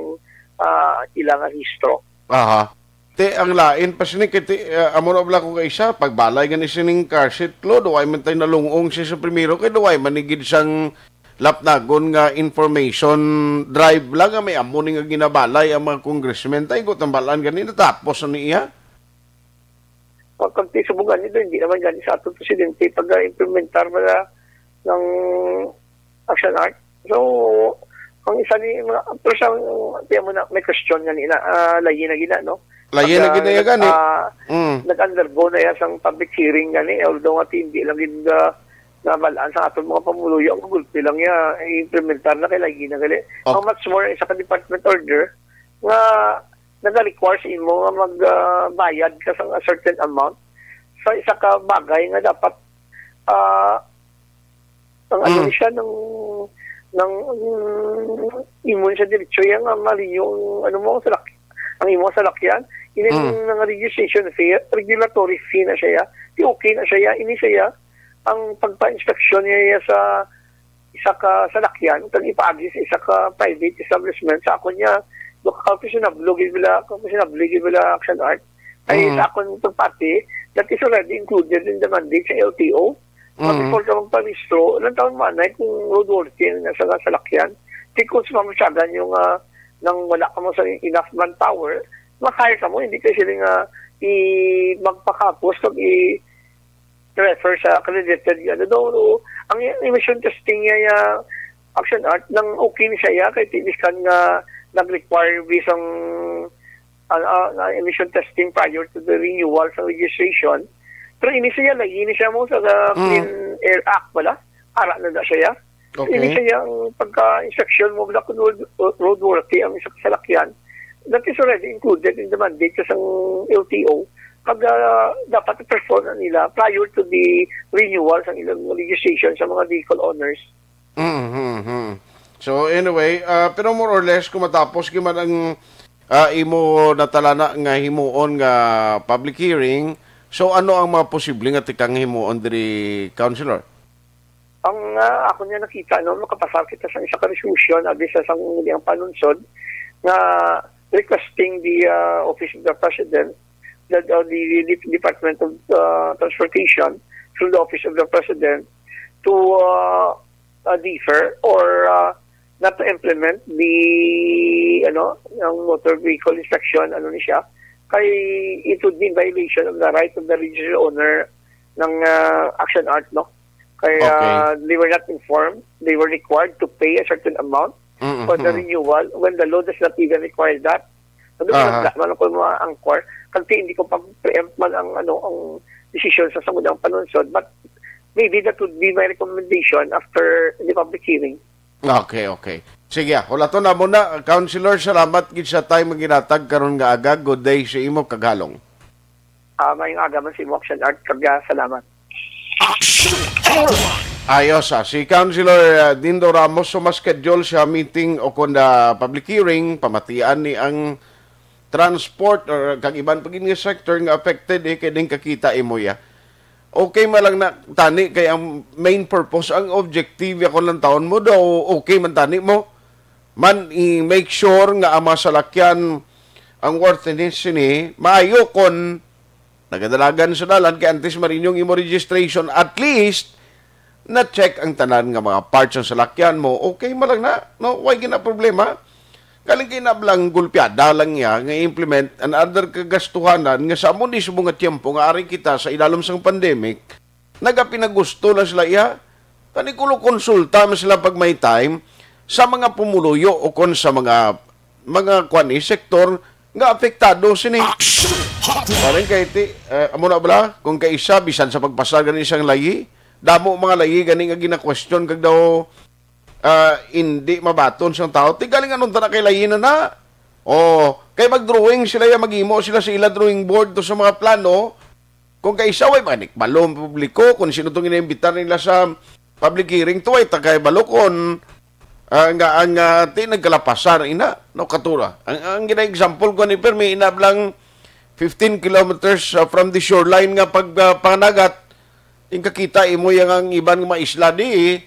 ah, ilang rehistro. Aha. Te, ang lain pa sini kay te, uh, amo na bala ko kay isa, pagbalay gani sining car seat law, duway man tay nalungong siya sa primero kay duway man ni gid sang lapnagon nga information drive lang nga may amo ni nga ginabalay ang mga congressmen. Tay, got ang balaan gani natapos na niya. Pag pagtisubugan nito, hindi naman gani sa ato presidente pag-implementar wala ng Action Art. So, ang isa ni mga, pero siya, tiyan mo na, may question nga nila, ah, layi na gina, no? Layo na Pag, gid na iya nag- gani. ah, Mm. Nag-undergo na iya sang public hearing gani, although nga hindi lang gid, ah, nabalaan sa aton mga pamuluyo, ang gulpi lang niya, i-implementar na kay lagi na gali. Oh. Ang much more, isa ka department order nga nag-require sa imo nga magbayad ka sa a certain amount sa isa ka bagay nga dapat, ah, ang ano Mm. ni siya, ng, ng, imo siya diretso yan nga ma-renew ang, ano mo, salak ang imo salakyan. Ini Mm. Ng registration fee, regulatory fee na siya ya. Di okay na siya ya. Ini siya ya, ang pagpa-inspeksyon niya ya sa isa ka salakyan, kag ipaagi sa isa ka private establishment, sa akon niya, do ka questionable gid bila, questionable gid bila action art. Ay, Mm. Sa akon pagpati, that is already included in the mandate sa L T O. Pag Mm. before ka magparehistro, ilang taon mo anay kung roadworthy ang nasa salakyan? Di kung sa mamasyagan yung, ah, nang wala ka mo sa enough manpower, ma-hire ka mo, hindi ka sila nga i magpakapos pag i refer sa accredited, ano daw, no? Ang emission testing niya, ya, action art, nang okay ni siya, ya, kay tinis kan nga nag-require bisang, ah, ah, na emission testing prior to the renewal sa registration. Pero ini siya, lagi ni siya mo sa, sa Mm. Clean Air Act, wala? Ara na na siya, ya. Okay. Ini siya, ang pagka-inspection mo, wala kung road, roadworthy ang isa ka salakyan. That is already included in the mandate sa L T O. Pag, ah, dapat i-perform na nila prior to the renewal sa ilang registration sa mga vehicle owners. Mm-hmm. So anyway, ah, pero more or less kung matapos gyud man ang ah, imo natalana nga himuon nga public hearing, so ano ang mga posible nga tikang himuon diri, Councilor? Ang, ah, ako niya nakita, no, makapasar kita sa isa ka resolution abi sa sang ang panunsod nga requesting the, ah, Office of the President, the, uh, the, the Department of, uh, Transportation, through the Office of the President to, uh, uh, defer or, uh, not to implement the, ano, ang motor vehicle inspection, ano ni siya, kay it would be in violation of the right of the registered owner ng, uh, action art, no? Kay, Okay. Uh, they were not informed. They were required to pay a certain amount Mm-hmm. for the renewal when the law does not even require that. Ano Aha. Wala man ako mga angkor. Kasi hindi ko pag-preempt man ang, ano, ang decision sa sunod ang panunsod. But maybe that would be my recommendation after the public hearing. Okay, okay. Sige, ah, hulaton na muna. Councilor, salamat gid sa time nga ginatag karon nga aga. Good day sa imo, kaghalong. Ah, mayong aga man sa imo, Action Art. Kag, ah, salamat. Ayos, ah. Si Councilor, ah, Dindo Ramos, so mas schedule siya meeting o kung na public hearing, pamatian ni ang transport or kag iban pa gid nga sector nga affected, eh, kay din kakita imo ya. Okay man lang na tani kay ang main purpose, ang objective ya kung lang taon mo daw, okay man tani mo. Man i-make sure nga ang mga salakyan, ang worthiness sini maayo kon nagadalagan sa dalan, kay antes ma-renew ang imo registration, at least na-check ang tanan nga mga parts sa salakyan mo. Okay man lang na, no? Why gina problema? Galing kay nablang gulpiada lang niya nga i-implement another kagastuhanan nga sa amo mismo nga tiyempo nga ari kita sa ilalom sang pandemic, nagapinagusto lang sila iya. Kani kulo konsulta man sila pag may time sa mga pumuluyo o kon sa mga, mga kuan, eh, sektor nga apektado sini. Parang kay ti, eh, amo na bala, kung kaisa, bisan sa pagpasar gani isang layi, damo mga layi gani nga gina-question kag daw, ah, hindi mabaton sang tao. Ti galing anong tana kay layi na na? Oh, kay mag-drawing sila ya, maghimo sila sa ila drawing board to sa mga plano. Kung kaisa, way manik balo ang publiko kung sino tong inaimbitar nila sa public hearing, to way ta kay balo kon, ah, nga ang, ah, ti nagkalapasan ina, no, katura. Ang, ang gina-example ko ni Permi, ina lang fifteen kilometers, ah, from the shoreline nga pag, ah, panagat, yung kakita imo yang ang iban nga mga isla di,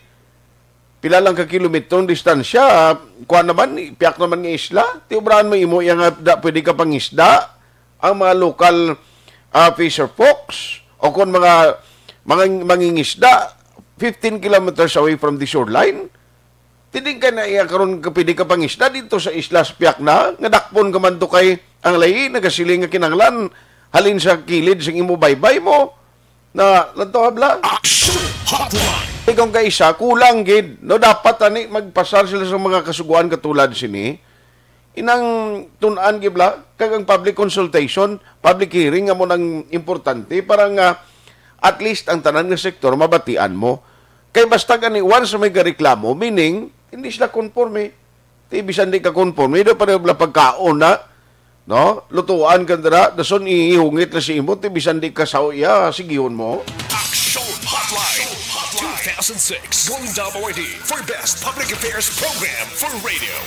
pila lang ka kilometro ang distansya, kuan naman, piyak naman nga isla, ti ubrahan mo imo yang nga da, pwede ka pangisda, ang mga local, ah, fisher folks, o kung mga, mga mangingisda, fifteen kilometers away from the shoreline, ti di ka na iya karon ka pwede ka pangisda dito sa isla sa piyak na, nga dakpon ka man to kay ang layi, nagasiling nga kinanglan, halin sa kilid sing imo baybay mo, na, lantaw habla. Action Hotline. Ikaw kaisa, kulang gid, no? Dapat ani magpasar sila sa mga kasuguan katulad sini. Inang tun-an gibla kag ang public consultation, public hearing nga mo nang importante para nga at least ang tanan nga sektor mabatian mo. Kay basta gani once may gareklamo, meaning hindi sila konforme. Ti bisan di ka konforme, do pa rin pagkaon na, no? Lutuan ka dira, dason ihungit na si imo, ti bisan di ka sa iya, sigihon mo. Action Hotline two thousand six Golden Dub Awardee for Best Public Affairs Program for Radio.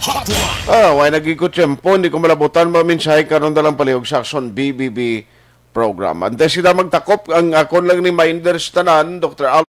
Hotline. Ah, way naging ko tiyempo, hindi ko malabutan mga mensahe karon na lang palihog sa Aksyon B B B program. Antes sila magtakop, ang akon lang ni Minders tanan, Doktor Al.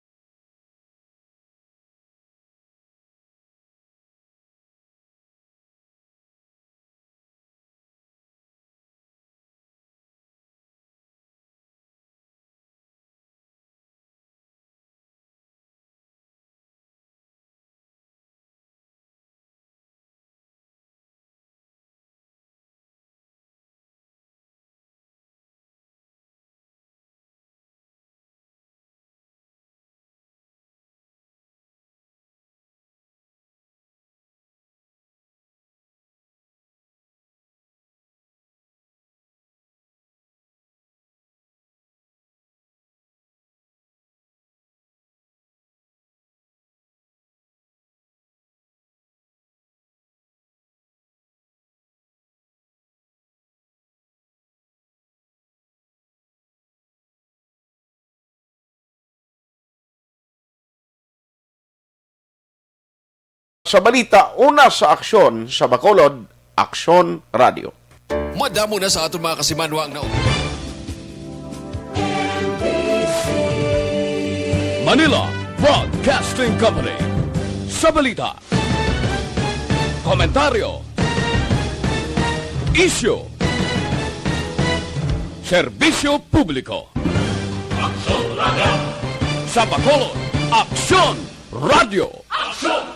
Sa balita, una sa aksyon sa Bacolod, Aksyon Radio. Madamo na sa aton mga kasimanwa ang nau- Manila Broadcasting Company. Sa balita, komentaryo, isyu, serbisyo publiko. Aksyon Radio. Sa Bacolod, Aksyon Radio. Aksyon